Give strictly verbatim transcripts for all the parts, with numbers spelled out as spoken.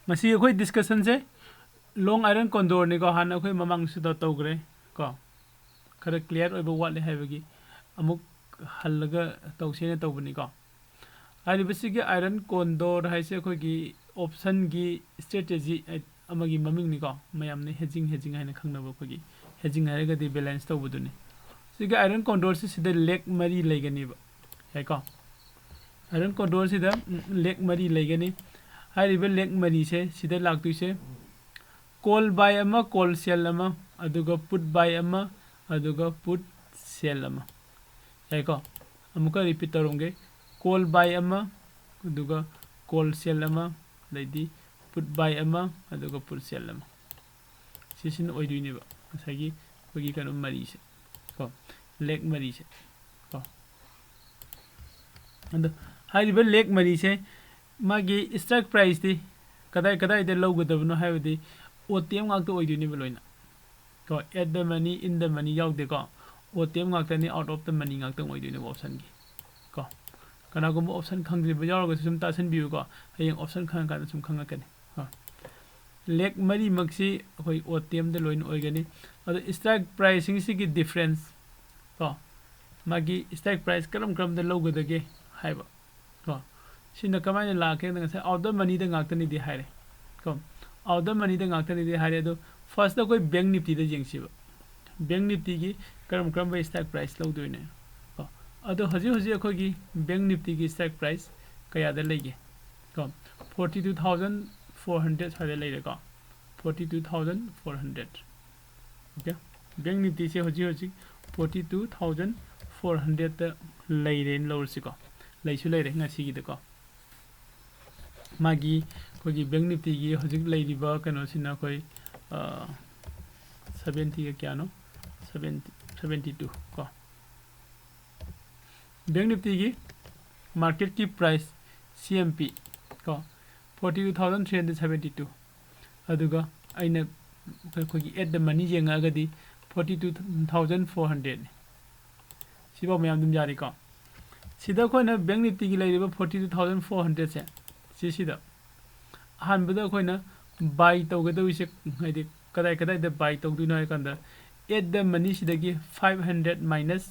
ꯉꯁꯤ ꯑꯩꯈꯣꯏ ꯗꯤꯁꯀꯁꯟꯁꯦ ꯂꯣꯡ ꯑꯥꯏꯔꯟ ꯀꯣꯟꯗꯣꯔꯅꯤꯀꯣ꯫ ꯍꯥꯟꯅ ꯑꯩꯈꯣꯏ ꯃꯃꯥꯡꯁꯤꯗ ꯇꯧꯈ꯭ꯔꯦ ꯀꯣ꯫ ꯈꯔ ꯀ꯭ꯂꯤꯌꯥꯔ ꯑꯣꯏꯕ ꯋꯥꯠꯂꯦ ꯍꯥꯏꯕꯒꯤ ꯑꯃꯨꯛ ꯍꯜꯂꯒ ꯇꯧꯁꯦꯅ ꯇꯧꯕꯅꯤꯀꯣ꯫ ꯍꯥꯏꯔꯤꯕꯁꯤꯒꯤ ꯑꯥꯏꯔꯟ ꯀꯣꯟꯗꯣꯔ ꯍꯥꯏꯁꯦ ꯑꯩꯈꯣꯏꯒꯤ ꯑꯣꯞꯁꯟꯒꯤ ꯏꯁꯇ꯭ꯔꯦꯇꯦꯖꯤ ꯑꯃꯒꯤ ꯃꯃꯤꯡꯅꯤꯀꯣ꯫ ꯃꯌꯥꯝꯅ ꯍꯦꯖꯤꯡ ꯍꯦꯖꯤꯡ ꯍꯥꯏꯅ ꯈꯪꯅꯕ ꯑꯩꯈꯣꯏꯒꯤ ꯍꯦꯖꯤꯡ ꯍꯥꯏꯔꯒꯗꯤ ꯕꯦꯂꯦꯟꯁ ꯇꯧꯕꯗꯨꯅꯤ꯫ ꯁꯤꯒꯤ ꯑꯥꯏꯔꯟ ꯀꯣꯟꯗꯣꯔꯁꯤ ꯁꯤꯗ ꯂꯦꯛ ꯃꯔꯤ ꯂꯩꯒꯅꯦꯕ꯫ ꯌꯥꯏꯀꯣ? ꯑꯥꯏꯔꯟ ꯀꯣꯟꯗꯣꯔꯁꯤꯗ ꯎꯝ, ꯂꯦꯛ ꯃꯔꯤ ꯂꯩꯒꯅꯤ꯫ ꯍꯥꯏꯔꯤꯕ ꯂꯦꯛ ꯃꯔꯤꯁꯦ ꯁꯤꯗ ꯂꯥꯛꯇꯣꯏꯁꯦ ꯀꯣꯜ ꯕꯥꯏ ꯑꯃ, ꯀꯣꯜ ꯁꯦꯜ ꯑꯃ, ꯑꯗꯨꯒ ꯄꯨꯠ ꯕꯥꯏ ꯑꯃ, ꯑꯗꯨꯒ ꯄꯨꯠ ꯁꯦꯜ ꯑꯃ꯫ ꯌꯥꯏꯀꯣ? ꯑꯃꯨꯛꯀ ꯔꯤꯄꯤꯠ ꯇꯧꯔꯝꯒꯦ꯫ ꯀꯣꯜ ꯕꯥꯏ ꯑꯃ, ꯑꯗꯨꯒ ꯀꯣꯜ ꯁꯦꯜ ꯑꯃ, ꯑꯗꯩꯗꯤ ꯄꯨꯠ ꯕꯥꯏ ꯑꯃ, ꯑꯗꯨꯒ ꯄꯨꯠ ꯁꯦꯜ ꯑꯃ꯫ ꯁꯤꯁꯤꯅ ꯑꯣꯏꯗꯣꯏꯅꯦꯕ ꯉꯁꯥꯏꯒꯤ ꯑꯩꯈꯣꯏꯒꯤ ꯀꯩꯅꯣ ꯃꯔꯤꯁꯦ ꯀꯣ, ꯂꯦꯛ ꯃꯔꯤꯁꯦ ꯀꯣ꯫ ꯑꯗꯣ ꯍꯥꯏꯔꯤꯕ ꯂꯦꯛ ꯃꯔꯤꯁꯦ ꯃꯥꯒꯤ ꯁ꯭ꯇ꯭ꯔꯥꯏꯛ ꯄ꯭ꯔꯥꯏꯁꯇꯤ ꯀꯗꯥꯏ ꯀꯗꯥꯏꯗ ꯂꯧꯒꯗꯕꯅꯣ ꯍꯥꯏꯕꯗꯤ ꯑꯣ ꯇꯤ ꯑꯦꯝ ꯉꯥꯛꯇ ꯑꯣꯏꯗꯣꯏꯅꯦꯕ ꯂꯣꯏꯅ ꯀꯣ꯫ At the money, in the money ꯌꯥꯎꯗꯦꯀꯣ꯫ ꯑꯣ ꯇꯤ ꯑꯦꯝ ꯉꯥꯛꯇꯅꯤ, ꯑꯥꯎꯠ ꯑꯣꯐ ꯗ ꯃꯅꯤ ꯉꯥꯛꯇꯪ ꯑꯣꯏꯗꯣꯏꯅꯦꯕ ꯑꯣꯞꯁꯟꯒꯤ ꯀꯣ꯫ ꯀꯅꯥꯒꯨꯝꯕ ꯑꯣꯞꯁꯟ ꯈꯪꯗ꯭ꯔꯤꯕ ꯌꯥꯎꯔꯒꯁꯨ ꯁꯨꯝ ꯇꯥꯁꯟꯕꯤꯌꯨꯀꯣ, ꯍꯌꯦꯡ ꯑꯣꯞꯁꯟ ꯈꯪꯉꯀꯥꯟꯗ ꯁꯨꯝ ꯈꯪꯉꯛꯀꯅꯤ ꯀꯣ꯫ ꯂꯦꯛ ꯃꯔꯤꯃꯛꯁꯤ ꯑꯩꯈꯣꯏ ꯑꯣ ꯇꯤ ꯑꯦꯝꯗ ꯂꯣꯏꯅ ꯑꯣꯏꯒꯅꯤ꯫ ꯑꯗꯣ ꯁ꯭ꯇ꯭ꯔꯥꯏꯛ ꯄ꯭ꯔꯥꯏꯁꯁꯤꯡꯁꯤꯒꯤ ꯗꯤꯐ꯭ꯔꯦꯟꯁ ꯀꯣ, ꯃꯥꯒꯤ ꯁ꯭ꯇ꯭ꯔꯥꯏꯛ ꯄ꯭ꯔꯥꯏꯁ ꯀꯔꯝ ꯀꯔꯝꯗ ꯂꯧꯒꯗꯒꯦ ꯍꯥꯏꯕ ꯀꯣ꯫ ꯁꯤꯅ ꯀꯃꯥꯏꯅ ꯂꯥꯛꯀꯦꯅ ꯉꯁꯥꯏ ꯑꯥꯎꯠ ꯗ ꯃꯅꯤꯗ ꯉꯥꯛꯇꯅꯤꯗꯤ ꯍꯥꯏꯔꯦ ꯀꯣ꯫ ꯑꯥꯎꯠ ꯗ ꯃꯅꯤꯗ ꯉꯥꯛꯇꯅꯤꯗꯤ ꯍꯥꯏꯔꯦ꯫ ꯑꯗꯣ ꯐꯥꯔꯁꯇ ꯑꯩꯈꯣꯏ ꯕꯦꯡ ꯅꯤꯐꯇꯤꯗ ꯌꯦꯡꯁꯤꯕ꯫ ꯕꯦꯡ ꯅꯤꯐꯇꯤꯒꯤ ꯀꯔꯝ ꯀꯔꯝꯕ ꯁ꯭ꯇ꯭ꯔꯥꯏꯛ ꯄ꯭ꯔꯥꯏꯁ ꯂꯧꯗꯣꯏꯅꯣ ꯀꯣ꯫ ꯑꯗꯣ ꯍꯧꯖꯤꯛ ꯍꯧꯖꯤꯛ ꯑꯩꯈꯣꯏꯒꯤ ꯕꯦꯡ ꯅꯤꯐꯇꯤꯒꯤ ꯁ꯭ꯇ꯭ꯔꯥꯏꯛ ꯄ꯭ꯔꯥꯏꯁ ꯀꯌꯥꯗ ꯂꯩꯒꯦ ꯀꯣ? Forty two thousand four hundred ꯁ꯭ꯋꯥꯏꯗ ꯂꯩꯔꯦꯀꯣ꯫ Forty two thousand four hundred. Okay. Bank ꯅꯤꯐꯇꯤꯁꯦ ꯍꯧꯖꯤꯛ ꯍꯧꯖꯤꯛ ꯐꯣꯔꯇꯤ ꯇꯨ ꯊꯥꯎꯖꯟ ꯐꯣꯔ ꯍꯟꯗ꯭ꯔꯦꯠꯇ ꯂꯩꯔꯦꯅ ꯂꯧꯔꯁꯤꯀꯣ꯫ ꯂꯩꯁꯨ ꯂꯩꯔꯦ ꯉꯁꯤꯒꯤꯗꯀꯣ꯫ ꯃꯥꯒꯤ ꯑꯩꯈꯣꯏꯒꯤ ꯕꯦꯡ ꯅꯤꯐꯇꯤꯒꯤ ꯍꯧꯖꯤꯛ ꯂꯩꯔꯤꯕ ꯀꯩꯅꯣꯁꯤꯅ ꯑꯩꯈꯣꯏ, ꯑ, ꯁꯕꯦꯟꯇꯤꯒ ꯀꯌꯥꯅꯣ? ꯁꯕꯦꯟꯇꯤ, ꯁꯕꯦꯟꯇꯤ ꯇꯨ ꯀꯣ꯫ ꯕꯦꯡ ꯅꯤꯐꯇꯤꯒꯤ ꯃꯥꯔꯀꯦꯠꯀꯤ ꯄ꯭ꯔꯥꯏꯁ ꯁꯤ ꯑꯦꯝ ꯄꯤ ꯀꯣ, forty two thousand three hundred seventy two. ꯑꯗꯨꯒ ꯑꯩꯅ ꯑꯩꯈꯣꯏꯒꯤ ꯑꯦꯠ ꯗ ꯃꯅꯤ ꯌꯦꯡꯉꯛꯑꯒꯗꯤ ꯐꯣꯔꯇꯤ ꯇꯨ ꯊꯥꯎꯖꯟ ꯐꯣꯔ ꯍꯟꯗ꯭ꯔꯦꯠꯅꯤ꯫ ꯁꯤꯐꯥꯎ ꯃꯌꯥꯝ ꯑꯗꯨꯝ ꯌꯥꯔꯤꯀꯣ꯫ ꯁꯤꯗ ꯑꯩꯈꯣꯏꯅ ꯕꯦꯡ ꯅꯤꯐꯇꯤꯒꯤ ꯂꯩꯔꯤꯕ ꯐꯣꯔꯇꯤ ꯇꯨ ꯊꯥꯎꯖꯟ ꯐꯣꯔ ꯍꯟꯗ꯭ꯔꯦꯠꯁꯦ, ꯁꯤꯁꯤꯗ ꯑꯍꯥꯟꯕꯗ ꯑꯩꯈꯣꯏꯅ buy ꯇꯧꯒꯗꯧꯔꯤꯁꯦ, ꯍꯥꯏꯗꯤ ꯀꯗꯥꯏ ꯀꯗꯥꯏꯗ buy ꯇꯧꯗꯣꯏꯅꯣ ꯍꯥꯏ ꯀꯥꯟꯗ, at the money ꯁꯤꯗꯒꯤ five hundred minus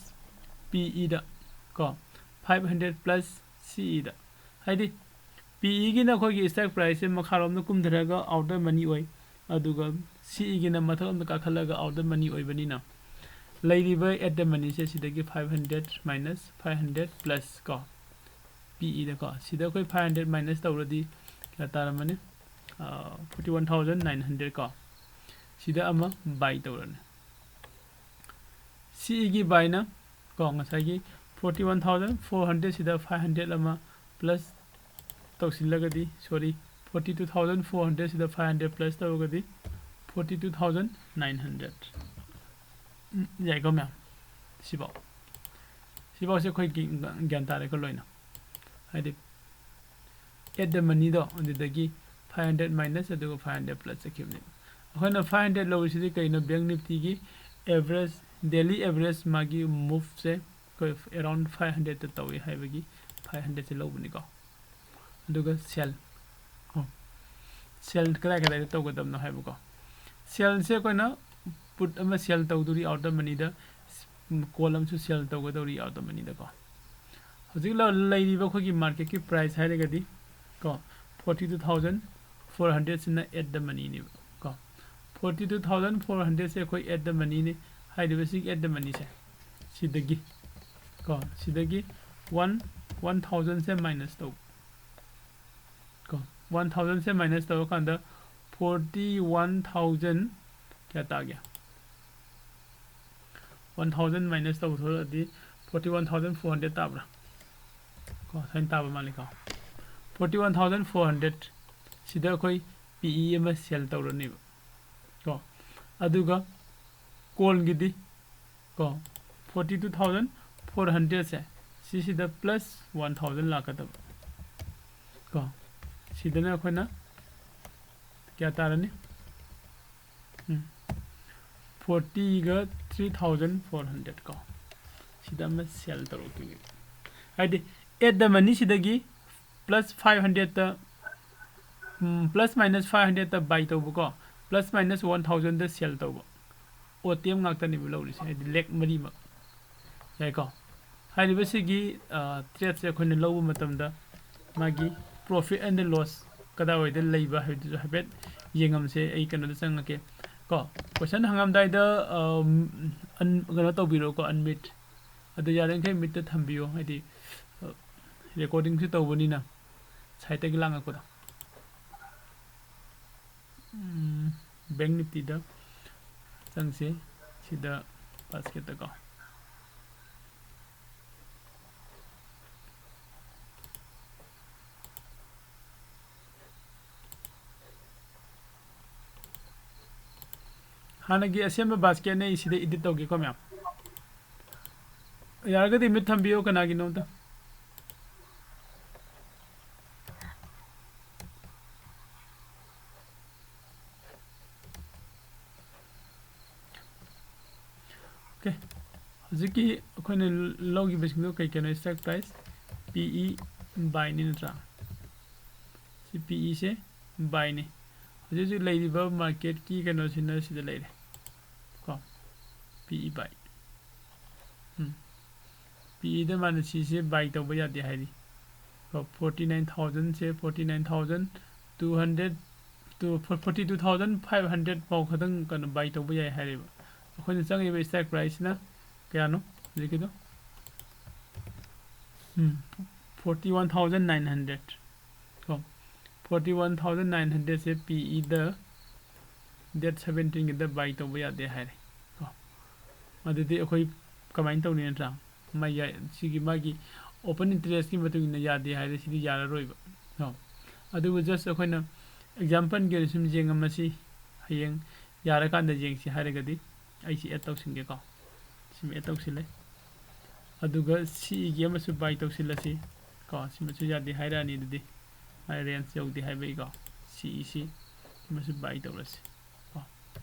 P E ꯗ ꯀꯣ, five hundred plus C E ꯗ, ꯍꯥꯏꯗꯤ P E ꯒꯤꯅ ꯑꯩꯈꯣꯏꯒꯤ stock price say ꯃꯈꯥꯔꯣꯝꯗ ꯀꯨꯝꯊꯔꯒ out the money ꯑꯣꯏ, ꯑꯗꯨꯒ C E ꯒꯤꯅ ꯃꯊꯛꯂꯣꯝꯗ ꯀꯥꯈꯠꯂꯒ out the money ꯑꯣꯏꯕꯅꯤꯅ, ꯂꯩꯔꯤꯕ at the money ꯁꯦ ꯁꯤꯗꯒꯤ five hundred minus five hundred plus ꯀꯣ, P E ꯗꯀꯣ, ꯁꯤꯗ ꯑꯩꯈꯣꯏ five hundred minus ꯇꯧꯔꯗꯤ ꯀꯌꯥ ꯇꯥꯔꯝꯃꯅꯤ? Forty one thousand nine hundred ꯀꯣ, ꯁꯤꯗ ꯑꯃ buy ꯇꯧꯔꯅꯤ꯫ C E ꯒꯤ buy ꯅ ꯀꯣ, ꯉꯁꯥꯏꯒꯤ forty one thousand four hundred ꯁꯤꯗ five hundred ꯑꯃ plus ꯇꯧꯁꯤꯜꯂꯒꯗꯤ, sorry, forty two thousand four hundred ꯁꯤꯗ five hundred plus ꯇꯧꯔꯒꯗꯤ forty two thousand nine hundred꯫ ꯎꯝ, ꯌꯥꯏꯀꯣ ꯃꯌꯥꯝ? ꯁꯤꯐꯥꯎ, ꯁꯤꯐꯥꯎꯁꯦ ꯑꯩꯈꯣꯏ ꯒꯤ-, ꯒ꯭ꯌꯥꯟ ꯇꯥꯔꯦꯀꯣ ꯂꯣꯏꯅ? ꯍꯥꯏꯗꯤ at the money ꯗꯣ ꯑꯗꯨꯗꯒꯤ five hundred minus ꯑꯗꯨꯒ five hundred plus ꯆꯠꯈꯤꯕꯅꯦꯕ꯫ ꯑꯩꯈꯣꯏꯅ five hundred ꯂꯧꯔꯤꯁꯤꯗꯤ ꯀꯩꯅꯣ? Bank Nifty ꯒꯤ average, daily average ꯃꯥꯒꯤ move ꯁꯦ ꯑꯩꯈꯣꯏ around five hundred ꯇ ꯇꯧꯏ ꯍꯥꯏꯕꯒꯤ five hundred ꯁꯦ ꯂꯧꯕꯅꯤꯀꯣ꯫ ꯑꯗꯨꯒ sell ꯀꯣ, sell ꯀꯗꯥꯏ ꯀꯗꯥꯏꯗ ꯇꯧꯒꯗꯕꯅꯣ ꯍꯥꯏꯕꯀꯣ꯫ Sell ꯁꯦ ꯑꯩꯈꯣꯏꯅ put ꯑꯃ sell ꯇꯧꯗꯣꯔꯤ out the money the, call ꯑꯃꯁꯨ sell ꯇꯧꯒꯗꯧꯔꯤ out the money ꯗꯀꯣ꯫ ꯍꯧꯖꯤꯛ ꯂ-, ꯂꯩꯔꯤꯕ ꯑꯩꯈꯣꯏꯒꯤ market ꯀꯤ price ꯍꯥꯏꯔꯒꯗꯤ ꯀꯣ, forty two thousand four hundred ꯁꯤꯅ at the money ꯅꯦꯕ ꯀꯣ꯫ Forty two thousand four hundred ꯁꯦ ꯑꯩꯈꯣꯏ at the money ꯅꯤ꯫ ꯍꯥꯏꯔꯤꯕ ꯁꯤꯒꯤ at the money ꯁꯦ ꯁꯤꯗꯒꯤ ꯀꯣ, ꯁꯤꯗꯒꯤ one, one thousand ꯁꯦ minus ꯇꯧ ꯀꯣ, one thousand ꯁꯦ minus ꯇꯧꯔꯀꯥꯟꯗ forty one thousand ꯀꯌꯥ ꯇꯥꯒꯦ? One thousand minus ꯇꯧꯊꯣꯔꯛꯑꯗꯤ forty one thousand four hundred ꯇꯥꯕ꯭ꯔꯥ? ꯀꯣ, ꯁꯨꯃꯥꯏꯅ ꯇꯥꯕ ꯃꯥꯜꯂꯤꯀꯣ꯫ Forty one thousand four hundred ꯁꯤꯗ ꯑꯩꯈꯣꯏ P E ꯑꯃ sell ꯇꯧꯔꯅꯦꯕ ꯀꯣ꯫ ꯑꯗꯨꯒ call ꯒꯤꯗꯤ ꯀꯣ, forty two thousand four hundred ꯁꯦ ꯁꯤꯁꯤꯗ plus one thousand ꯂꯥꯛꯀꯗꯕ ꯀꯣ꯫ ꯁꯤꯗꯅ ꯑꯩꯈꯣꯏꯅ ꯀꯌꯥ ꯇꯥꯔꯅꯤ? ꯎꯝ, forty ꯒ three thousand four hundred ꯀꯣ, ꯁꯤꯗ ꯑꯃ sell ꯇꯧꯔꯛꯇꯣꯏꯅꯦꯕ꯫ ꯍꯥꯏꯗꯤ at the money ꯁꯤꯗꯒꯤ plus five hundred ꯇ ꯄ꯭ꯂꯁ ꯃꯥꯏꯅꯁ ꯐꯥꯏꯚ ꯍꯟꯗ꯭ꯔꯦꯗꯇ ꯕꯥꯏ ꯇꯧꯕꯀꯣ, ꯄ꯭ꯂꯁ ꯃꯥꯏꯅꯁ ꯋꯥꯟ ꯊꯥꯎꯖꯟꯗ ꯁꯦꯜ ꯇꯧꯕ꯫ ꯑꯣ ꯇꯤ ꯑꯦꯝ ꯉꯥꯛꯇꯅꯦꯕ ꯂꯧꯔꯤꯁꯦ, ꯍꯥꯏꯗꯤ ꯂꯦꯛ ꯃꯔꯤꯃꯛ꯫ ꯌꯥꯏꯀꯣ? ꯍꯥꯏꯔꯤꯕꯁꯤꯒꯤ ꯇ꯭ꯔꯦꯠꯁꯦ ꯑꯩꯈꯣꯏꯅ ꯂꯧꯕ ꯃꯇꯝꯗ ꯃꯥꯒꯤ profit and loss ꯀꯗꯥꯏꯋꯥꯏꯗ ꯂꯩꯕ ꯍꯥꯏꯕꯗꯨꯁꯨ ꯍꯥꯏꯐꯦꯠ ꯌꯦꯡꯉꯝꯁꯦ꯫ ꯑꯩ ꯀꯩꯅꯣꯗ ꯆꯪꯉꯛꯀꯦ ꯀꯣ꯫ ꯀꯣꯏꯁꯟ ꯍꯪꯉꯝꯗꯥꯏꯗ ꯀꯩꯅꯣ ꯇꯧꯕꯤꯔꯣꯀꯣ, ꯑꯟꯃꯤꯠ꯫ ꯑꯗꯨ ꯌꯥꯔꯤꯈꯩ ꯃꯤꯠꯇ ꯊꯝꯕꯤꯌꯣ, ꯍꯥꯏꯗꯤ ꯔꯦꯀꯣꯔꯗꯤꯡꯁꯨ ꯇꯧꯕꯅꯤꯅ ꯁꯥꯏꯠꯇꯒꯤ ꯂꯥꯡꯉꯛꯄꯗꯣ꯫ ꯕꯦꯡ ꯅꯤꯐꯇꯤꯗ ꯆꯪꯁꯤ꯫ ꯁꯤꯗ ꯕꯥꯁꯀꯦꯠꯇꯀꯣ꯫ ꯍꯥꯟꯅꯒꯤ ꯑꯁꯦꯝꯕ ꯕꯥꯁꯀꯦꯠꯅꯦ, ꯑꯩ ꯁꯤꯗ ꯏꯗꯤꯠ ꯇꯧꯒꯦꯀꯣ ꯃꯌꯥꯝ꯫ ꯌꯥꯔꯒꯗꯤ ꯃꯤꯠ ꯊꯝꯕꯤꯌꯨ ꯀꯅꯥꯒꯤꯅꯣꯝꯇ꯫ ꯑꯣꯀꯦ, ꯍꯧꯖꯤꯛꯀꯤ ꯑꯩꯈꯣꯏꯅ ꯂꯧꯈꯤꯕꯁꯤꯡꯗꯣ ꯀꯩ ꯀꯩꯅꯣ? Strike price, ꯄꯤ ꯏ, ꯕꯥꯏꯅꯤ ꯅꯠꯇ꯭ꯔꯥ? ꯁꯤ ꯄꯤ ꯏꯁꯦ ꯕꯥꯏꯅꯤ꯫ ꯍꯧꯖꯤꯛ ꯍꯧꯖꯤꯛ ꯂꯩꯔꯤꯕ ꯃꯥꯔꯀꯦꯠꯀꯤ ꯀꯩꯅꯣꯁꯤꯅ ꯁꯤꯗ ꯂꯩꯔꯦ ꯀꯣ, ꯄꯤ ꯏ ꯕꯥꯏ꯫ ꯎꯝ꯫ ꯄꯤ ꯏꯗ ꯃꯥꯅ ꯁꯤꯁꯦ ꯕꯥꯏ ꯇꯧꯕ ꯌꯥꯗꯦ ꯍꯥꯏꯔꯤ꯫ ꯀꯣ, ꯐꯣꯔꯇꯤ ꯅꯥꯏꯟ ꯊꯥꯎꯖꯟꯁꯦ, forty nine thousand two hundred, two, forty two thousand five hundred ꯐꯥꯎ ꯈꯛꯇꯪ ꯀꯩꯅꯣ ꯕꯥꯏ ꯇꯧꯕ ꯌꯥꯏ ꯍꯥꯏꯔꯦꯕ꯫ ꯑꯩꯈꯣꯏꯅ ꯆꯪꯉꯤꯕ strike priceꯁꯤꯅ ꯀꯌꯥꯅꯣ ꯍꯧꯖꯤꯛꯀꯤꯗꯣ? Um, forty one thousand nine hundred. ꯀꯣ, ꯐꯣꯔꯇꯤ ꯋꯥꯟ ꯊꯥꯎꯖꯟ ꯅꯥꯏꯟ ꯍꯟꯗ꯭ꯔꯦꯠꯁꯦ ꯄꯤ ꯏꯗ ꯗꯦꯠ ꯁꯕꯦꯟꯇꯤꯟꯒꯤꯗ ꯕꯥꯏ ꯇꯧꯕ ꯌꯥꯗꯦ ꯍꯥꯏꯔꯦ ꯀꯣ꯫ ꯑꯗꯨꯗꯤ ꯑꯩꯈꯣꯏ ꯀꯃꯥꯏꯅ ꯇꯧꯅꯤ ꯅꯠꯇ꯭ꯔꯥ? ꯃꯥ ꯌꯥꯏ-, ꯁꯤꯒꯤ ꯃꯥꯒꯤ open interestꯀꯤ ꯃꯇꯨꯡ ꯏꯟꯅ ꯌꯥꯗꯦ ꯍꯥꯏꯔꯦ, ꯁꯤꯗꯤ ꯌꯥꯔꯔꯣꯏꯕ ꯀꯣ꯫ ꯑꯗꯨꯕꯨ just ꯑꯩꯈꯣꯏꯅ exampleꯒꯤ ꯑꯣꯏꯅ ꯁꯨꯝ ꯌꯦꯡꯉꯝꯃꯁꯤ, ꯍꯌꯦꯡ ꯌꯥꯔꯀꯥꯟꯗ ꯌꯦꯡꯁꯤ ꯍꯥꯏꯔꯒꯗꯤ ꯑꯩꯁꯤ add ꯇꯧꯁꯤꯟꯒꯦꯀꯣ꯫ ꯁꯤꯃ add ꯇꯧꯁꯤꯜꯂꯦ꯫ ꯑꯗꯨꯒ ꯁꯤ ꯏꯒꯤ ꯑꯃꯁꯨ ꯕꯥꯏ ꯇꯧꯁꯤꯜꯂꯁꯤ ꯀꯣ꯫ ꯁꯤꯃꯁꯨ ꯌꯥꯗꯦ ꯍꯥꯏꯔꯛꯑꯅꯤ ꯑꯗꯨꯗꯤ, ꯃꯥꯏ ꯔꯦꯟꯖ ꯌꯧꯗꯦ ꯍꯥꯏꯕꯒꯤꯀꯣ꯫ ꯁꯤ ꯏꯁꯤ ꯁꯤꯃꯁꯨ ꯕꯥꯏ ꯇꯧꯔꯁꯤ ꯀꯣ꯫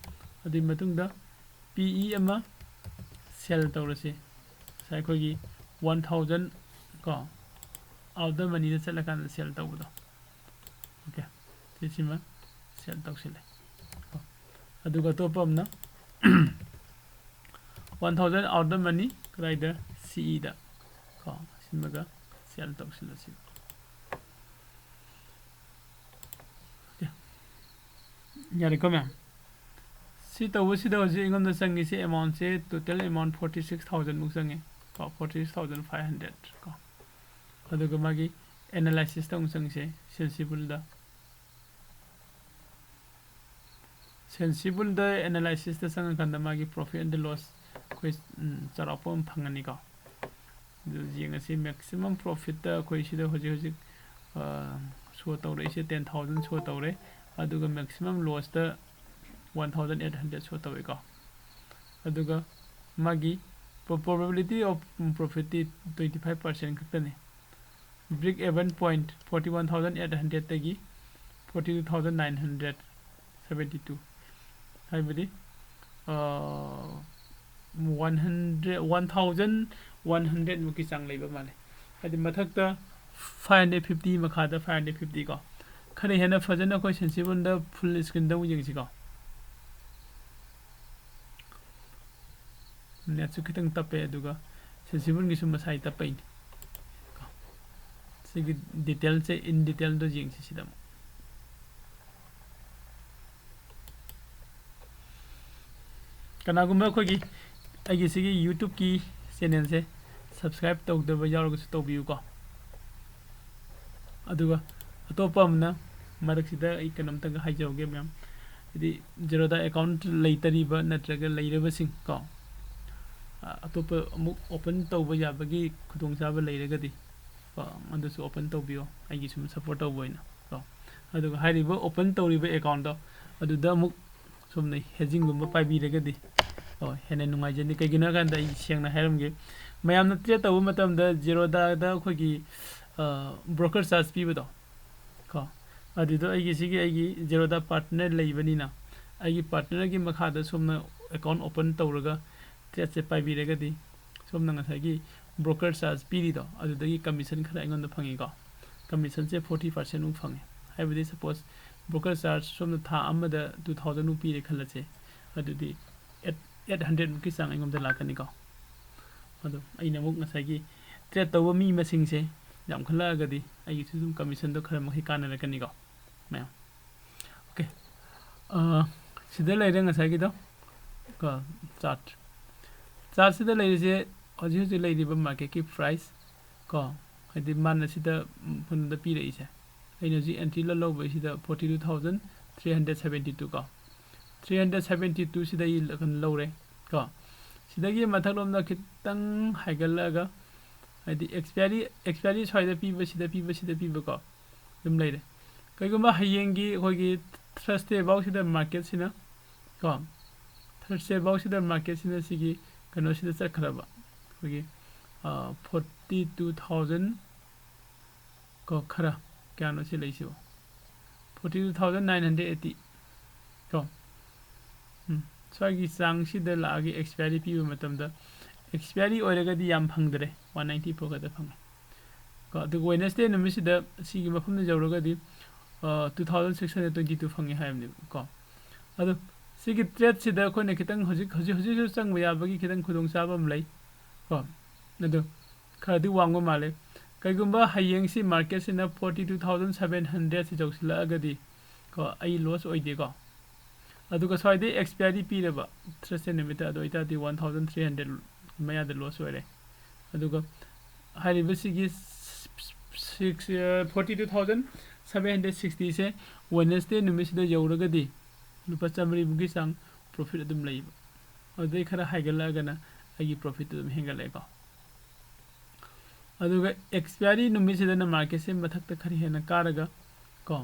ꯑꯗꯨꯒꯤ ꯃꯇꯨꯡꯗ ꯄꯤ ꯏ ꯑꯃ ꯁꯦꯜ ꯇꯧꯔꯁꯤ꯫ ꯉꯁꯥꯏ ꯑꯩꯈꯣꯏꯒꯤ ꯋꯥꯟ ꯊꯥꯎꯖꯟ ꯀꯣ, out of the moneyꯗ ꯆꯠꯂꯀꯥꯟꯗ ꯁꯦꯜ ꯇꯧꯕꯗꯣ꯫ ꯑꯣꯀꯦ꯫ ꯁꯤꯃ ꯁꯦꯜ ꯇꯧꯁꯤꯜꯂꯦ꯫ ꯀꯣ, ꯑꯗꯨꯒ ꯑꯇꯣꯞꯄ ꯑꯃꯅ one thousand out of the money ꯀꯗꯥꯏꯗ? ꯁꯤꯏꯗ꯫ ꯀꯣ, ꯁꯤꯃꯒ ꯁꯦꯜ ꯇꯧꯁꯤꯜꯂꯁꯤ꯫ ꯑꯣꯀꯦ꯫ ꯌꯥꯔꯦꯀꯣ ꯃꯌꯥꯝ? ꯁꯤ ꯇꯧꯕꯁꯤꯗ ꯍꯧꯖꯤꯛ ꯑꯩꯉꯣꯟꯗ ꯆꯪꯉꯤꯁꯦ, ꯑꯦꯃꯥꯎꯟꯁꯦ, ꯇꯣꯇꯦꯜ ꯑꯦꯃꯥꯎꯟ ꯐꯣꯔꯇꯤ ꯁꯤꯛꯁ ꯊꯥꯎꯖꯟꯃꯨꯛ ꯆꯪꯉꯦ꯫ ꯀꯣ, forty six thousand five hundred. ꯀꯣ, ꯑꯗꯨꯒ ꯃꯥꯒꯤ ꯑꯦꯅꯥꯂꯥꯏꯁꯤꯁꯇ ꯑꯃꯨꯛ ꯆꯪꯁꯦ, ꯁꯦꯟꯁꯤꯕꯜꯗ꯫ ꯁꯦꯟꯁꯤꯕꯜꯗ ꯑꯦꯅꯥꯂꯥꯏꯁꯤꯁꯇ ꯆꯪꯉꯀꯥꯟꯗ ꯃꯥꯒꯤ profit and loss ꯑꯩꯈꯣꯏ, ꯎꯝ, ꯆꯥꯎꯔꯥꯛꯄ ꯑꯃ ꯐꯪꯉꯅꯤꯀꯣ꯫ ꯑꯗꯨ ꯌꯦꯡꯉꯁꯤ, ꯃꯦꯛꯁꯤꯃꯝ ꯄ꯭ꯔꯣꯐꯤꯠꯇ ꯑꯩꯈꯣꯏ ꯁꯤꯗ ꯍꯧꯖꯤꯛ ꯍꯧꯖꯤꯛ, ꯑ, ꯁꯣ ꯇꯧꯔꯛꯏꯁꯦ ꯇꯦꯟ ꯊꯥꯎꯖꯟ ꯁꯣ ꯇꯧꯔꯦ, ꯑꯗꯨꯒ maximum lost one thousand eight hundred show ꯇꯧꯋꯦꯀꯣ꯫ ꯑꯗꯨꯒ ꯃꯥꯒꯤ probability of profitꯇꯤ twenty five percent ꯈꯛꯇꯅꯤ꯫ Break even point forty one thousand eight hundredꯇꯒꯤ forty two thousand nine hundred seventy two, ꯍꯥꯏꯕꯗꯤ, ꯑ, one hundred, one thousand one hundred ꯃꯨꯛꯀꯤ ꯆꯥꯡ ꯂꯩꯕ ꯃꯥꯜꯂꯦ꯫ ꯍꯥꯏꯗꯤ ꯃꯊꯛꯇ five hundred fifty, ꯃꯈꯥꯗ five hundred fifty ꯀꯣ꯫ ꯈꯔ ꯍꯦꯟꯅ ꯐꯖꯅ ꯑꯩꯈꯣꯏ ꯁꯦꯟꯁꯤꯕꯜꯗ full screenꯗ ꯑꯃꯨꯛ ꯌꯦꯡꯁꯤꯀꯣ꯫ Netꯁꯨ ꯈꯤꯇꯪ ꯇꯞꯄꯦ, ꯑꯗꯨꯒ ꯁꯦꯟꯁꯤꯕꯜꯒꯤꯁꯨ ꯃꯁꯥꯏ ꯇꯞꯄꯩꯅꯤ꯫ ꯁꯤꯒꯤ detailꯁꯦ, in detailꯗꯣ ꯌꯦꯡꯁꯤ ꯁꯤꯗ ꯑꯃꯨꯛ꯫ ꯀꯅꯥꯒꯨꯝꯕ ꯑꯩꯈꯣꯏꯒꯤ, ꯑꯩꯒꯤ ꯁꯤꯒꯤ YouTubeꯀꯤ channelꯁꯦ subscribe ꯇꯧꯗꯕ ꯌꯥꯎꯔꯒꯁꯨ ꯇꯧꯕꯤꯌꯨꯀꯣ꯫ ꯑꯗꯨꯒ ꯑꯇꯣꯞꯄ ꯑꯃꯅ, ꯃꯔꯛꯁꯤꯗ ꯑꯩ ꯀꯩꯅꯣꯝꯇꯪꯒ ꯍꯥꯏꯖꯍꯧꯒꯦ ꯃꯌꯥꯝ, ꯍꯥꯏꯗꯤ Zerodha account ꯂꯩꯇꯔꯤꯕ ꯅꯠꯇ꯭ꯔꯒ ꯂꯩꯔꯕꯁꯤꯡ ꯀꯣ, ꯑ, ꯑꯇꯣꯞꯄ ꯑꯃꯨꯛ open ꯇꯧꯕ ꯌꯥꯕꯒꯤ ꯈꯨꯗꯣꯡꯆꯥꯕ ꯂꯩꯔꯒꯗꯤ ꯀꯣ, ꯑꯗꯨꯁꯨ open ꯇꯧꯕꯤꯌꯣ, ꯑꯩꯒꯤ ꯁꯨꯝ support ꯇꯧꯕ ꯑꯣꯏꯅ ꯀꯣ꯫ ꯑꯗꯨꯒ ꯍꯥꯏꯔꯤꯕ open ꯇꯧꯔꯤꯕ accountꯗꯣ ꯑꯗꯨꯗ ꯑꯃꯨꯛ ꯁꯣꯝꯅ hedgingꯒꯨꯝꯕ ꯄꯥꯏꯕꯤꯔꯒꯗꯤ, ꯑꯣ, ꯍꯦꯟꯅ ꯅꯨꯡꯉꯥꯏꯖꯅꯤ꯫ ꯀꯩꯒꯤꯅꯣ ꯍꯥꯏꯀꯥꯟꯗ ꯑꯩ ꯁꯦꯡꯅ ꯍꯥꯏꯔꯝꯒꯦ, ꯃꯌꯥꯝꯅ trade ꯇꯧꯕ ꯃꯇꯝꯗ Zerodhaꯗ ꯑꯩꯈꯣꯏꯒꯤ, ꯑ, broker charge ꯄꯤꯕꯗꯣ ꯀꯣ, ꯑꯗꯨꯗꯣ ꯑꯩꯒꯤ ꯁꯤꯒꯤ ꯑꯩꯒꯤ Zerodha partner ꯂꯩꯕꯅꯤꯅ, ꯑꯩꯒꯤ partnerꯒꯤ ꯃꯈꯥꯗ ꯁꯣꯝꯅ account open ꯇꯧꯔꯒ tradeꯁꯦ ꯄꯥꯏꯕꯤꯔꯒꯗꯤ, ꯁꯣꯝꯅ ꯉꯁꯥꯏꯒꯤ broker charge ꯄꯤꯔꯤꯗꯣ, ꯑꯗꯨꯗꯒꯤ commission ꯈꯔ ꯑꯩꯉꯣꯟꯗ ꯐꯪꯉꯤꯀꯣ꯫ Commissionꯁꯦ forty percentꯃꯨꯛ ꯐꯪꯉꯦ꯫ ꯍꯥꯏꯕꯗꯤ suppose broker charge ꯁꯣꯝꯗ ꯊꯥ ꯑꯃꯗ two thousand ꯃꯨꯛ ꯄꯤꯔꯦ ꯈꯜꯂꯁꯦ, ꯑꯗꯨꯗꯤ eight eight hundred ꯃꯨꯛꯀꯤ ꯆꯥꯡ ꯑꯩꯉꯣꯟꯗ ꯂꯥꯛꯀꯅꯤꯀꯣ꯫ ꯑꯗꯣ ꯑꯩꯅ ꯑꯃꯨꯛ ꯉꯁꯥꯏꯒꯤ trade ꯇꯧꯕ ꯃꯤ ꯃꯁꯤꯡꯁꯦ ꯌꯥꯝꯈꯠꯂꯛꯑꯒꯗꯤ ꯑꯩꯒꯤꯁꯨ ꯑꯗꯨꯝ commission ꯗꯣ ꯈꯔ ꯃꯈꯩ ꯀꯥꯟꯅꯔꯛꯀꯅꯤꯀꯣ ꯃꯌꯥꯝ꯫ Okay꯫ ꯑ, ꯁꯤꯗ ꯂꯩꯔꯦ ꯉꯁꯥꯏꯒꯤꯗꯣ ꯀꯣ, chart꯫ Chart ꯁꯤꯗ ꯂꯩꯔꯤꯁꯦ ꯍꯧꯖꯤꯛ ꯍꯧꯖꯤꯛ ꯂꯩꯔꯤꯕ market ꯀꯤ price ꯀꯣ, ꯍꯥꯏꯗꯤ ꯃꯥꯅ ꯁꯤꯗ, ꯎꯝ, ꯀꯩꯅꯣꯗ ꯄꯤꯔꯛꯏꯁꯦ꯫ ꯑꯩꯅ ꯍꯧꯖꯤꯛ entry ꯂꯧꯕꯁꯤꯗ forty two thousand three hundred seventy two ꯀꯣ, three hundred seventy two ꯁꯤꯗ ꯑꯩ ꯀꯩꯅꯣ ꯂꯧꯔꯦ ꯀꯣ꯫ ꯁꯤꯗꯒꯤ ꯃꯊꯛꯂꯣꯝꯗ ꯈꯤꯇꯪ ꯍꯥꯏꯒꯠꯂꯛꯑꯒ, ꯍꯥꯏꯗꯤ expiry, expiry ꯁ꯭ꯋꯥꯏꯗ ꯄꯤꯕ, ꯁꯤꯗ ꯄꯤꯕ, ꯁꯤꯗ ꯄꯤꯕ ꯀꯣ, ꯑꯗꯨꯝ ꯂꯩꯔꯦ꯫ ꯀꯩꯒꯨꯝꯕ ꯍꯌꯦꯡꯒꯤ ꯑꯩꯈꯣꯏꯒꯤ Thursday ꯐꯥꯎꯁꯤꯗ market ꯁꯤꯅ ꯀꯣ, Thursday ꯐꯥꯎꯁꯤꯗ market ꯁꯤꯅ ꯁꯤꯒꯤ ꯀꯩꯅꯣꯁꯤꯗ ꯆꯠꯈ꯭ꯔꯕ, ꯑꯩꯈꯣꯏꯒꯤ, ꯑ, forty two thousand ꯀꯣ, ꯈꯔ ꯀꯌꯥꯅꯣ ꯁꯤ ꯂꯩꯁꯤꯕꯣ? Forty two thousand nine hundred eighty ꯀꯣ꯫ ꯎꯝ, ꯁ꯭ꯋꯥꯏꯒꯤ ꯆꯥꯡꯁꯤꯗ ꯂꯥꯛꯑꯒ expiry ꯄꯤꯕ ꯃꯇꯝꯗ, expiry ꯑꯣꯏꯔꯒꯗꯤ ꯌꯥꯝ ꯐꯪꯗ꯭ꯔꯦ, one ninety four ꯈꯛꯇ ꯐꯪꯉꯦ ꯀꯣ꯫ ꯑꯗꯨꯒ Wednesday ꯅꯨꯃꯤꯠꯁꯤꯗ ꯁꯤꯒꯤ ꯃꯐꯝꯗ ꯌꯧꯔꯒꯗꯤ, ꯑ, two thousand six hundred twenty two ꯐꯪꯉꯦ ꯍꯥꯏꯕꯅꯦꯕ ꯀꯣ꯫ ꯑꯗꯣ ꯁꯤꯒꯤ trade ꯁꯤꯗ ꯑꯩꯈꯣꯏꯅ ꯈꯤꯇꯪ ꯍꯧꯖꯤꯛ, ꯍꯧꯖꯤꯛ, ꯍꯧꯖꯤꯛꯁꯨ ꯆꯪꯕ ꯌꯥꯕꯒꯤ ꯈꯤꯇꯪ ꯈꯨꯗꯣꯡꯆꯥꯕ ꯑꯃ ꯂꯩ ꯀꯣ꯫ ꯑꯗꯣ ꯈꯔꯗꯤ ꯋꯥꯡꯕ ꯃꯥꯜꯂꯦ꯫ ꯀꯩꯒꯨꯝꯕ ꯍꯌꯦꯡꯁꯤ market ꯁꯤꯅ forty two thousand seven hundred ꯁꯤ ꯌꯧꯁꯤꯜꯂꯛꯑꯒꯗꯤ ꯀꯣ, ꯑꯩ loss ꯑꯣꯏꯗꯦꯀꯣ꯫ ꯑꯗꯨꯒ ꯁ꯭ꯋꯥꯏꯗꯩ expiry ꯄꯤꯔꯕ Thursday ꯅꯨꯃꯤꯠꯇ, ꯑꯗꯨ ꯑꯣꯏꯇꯥꯔꯗꯤ one thousand three hundred ꯃꯌꯥꯗ loss ꯑꯣꯏꯔꯦ꯫ ꯑꯗꯨꯒ ꯍꯥꯏꯔꯤꯕ ꯁꯤꯒꯤ six, ꯑ, forty two thousand seven hundred sixty ꯁꯦ Wednesday ꯅꯨꯃꯤꯠꯁꯤꯗ ꯌꯧꯔꯒꯗꯤ ꯂꯨꯄꯥ ꯆꯥꯃꯔꯤꯃꯨꯛꯀꯤ ꯆꯥꯡ profit ꯑꯗꯨꯝ ꯂꯩꯕ꯫ ꯑꯗꯨꯗꯩ ꯈꯔ ꯍꯥꯏꯒꯠꯂꯛꯑꯒꯅ ꯑꯩꯒꯤ profit ꯑꯗꯨꯝ ꯍꯦꯟꯒꯠꯂꯛꯑꯦꯀꯣ꯫ ꯑꯗꯨꯒ expiry ꯅꯨꯃꯤꯠꯁꯤꯗꯅ market ꯁꯦ ꯃꯊꯛꯇ ꯈꯔ ꯍꯦꯟꯅ ꯀꯥꯔꯒ ꯀꯣ,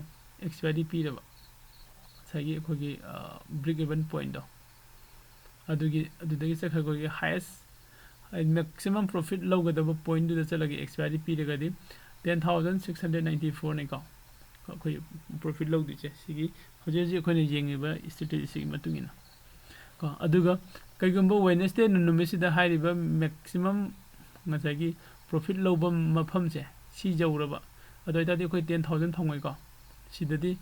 expiry ꯄꯤꯔꯕ ꯉꯁꯥꯏꯒꯤ ꯑꯩꯈꯣꯏꯒꯤ, ꯑ, break even point ꯇꯣ, ꯑꯗꯨꯒꯤ, ꯑꯗꯨꯗꯒꯤ ꯆꯠꯈ꯭ꯔꯒ ꯑꯩꯈꯣꯏꯒꯤ highest, ꯍꯥꯏꯗꯤ maximum profit ꯂꯧꯒꯗꯕ point ꯇꯨꯗ ꯆꯠꯂꯒ expiry ꯄꯤꯔꯒꯗꯤ ten thousand six hundred ninety four ꯅꯤꯀꯣ ꯑꯩꯈꯣꯏ profit ꯂꯧꯗꯣꯏꯁꯦ, ꯁꯤꯒꯤ ꯍꯧꯖꯤꯛ ꯍꯧꯖꯤꯛ ꯑꯩꯈꯣꯏꯅ ꯌꯦꯡꯉꯤꯕ strategy ꯁꯤꯒꯤ ꯃꯇꯨꯡ ꯏꯟꯅ ꯀꯣ꯫ ꯑꯗꯨꯒ ꯀꯩꯒꯨꯝꯕ Wednesday ꯅꯨꯃꯤꯠꯁꯤꯗ ꯍꯥꯏꯔꯤꯕ maximum ꯉꯁꯥꯏꯒꯤ profit ꯂꯧꯕ ꯃꯐꯝꯁꯦ ꯁꯤ ꯌꯧꯔꯕ, ꯑꯗꯨ ꯑꯣꯏꯇꯥꯔꯗꯤ ꯑꯩꯈꯣꯏ ten thousand ꯐꯪꯉꯣꯏꯀꯣ꯫ ꯁꯤꯗꯗꯤ,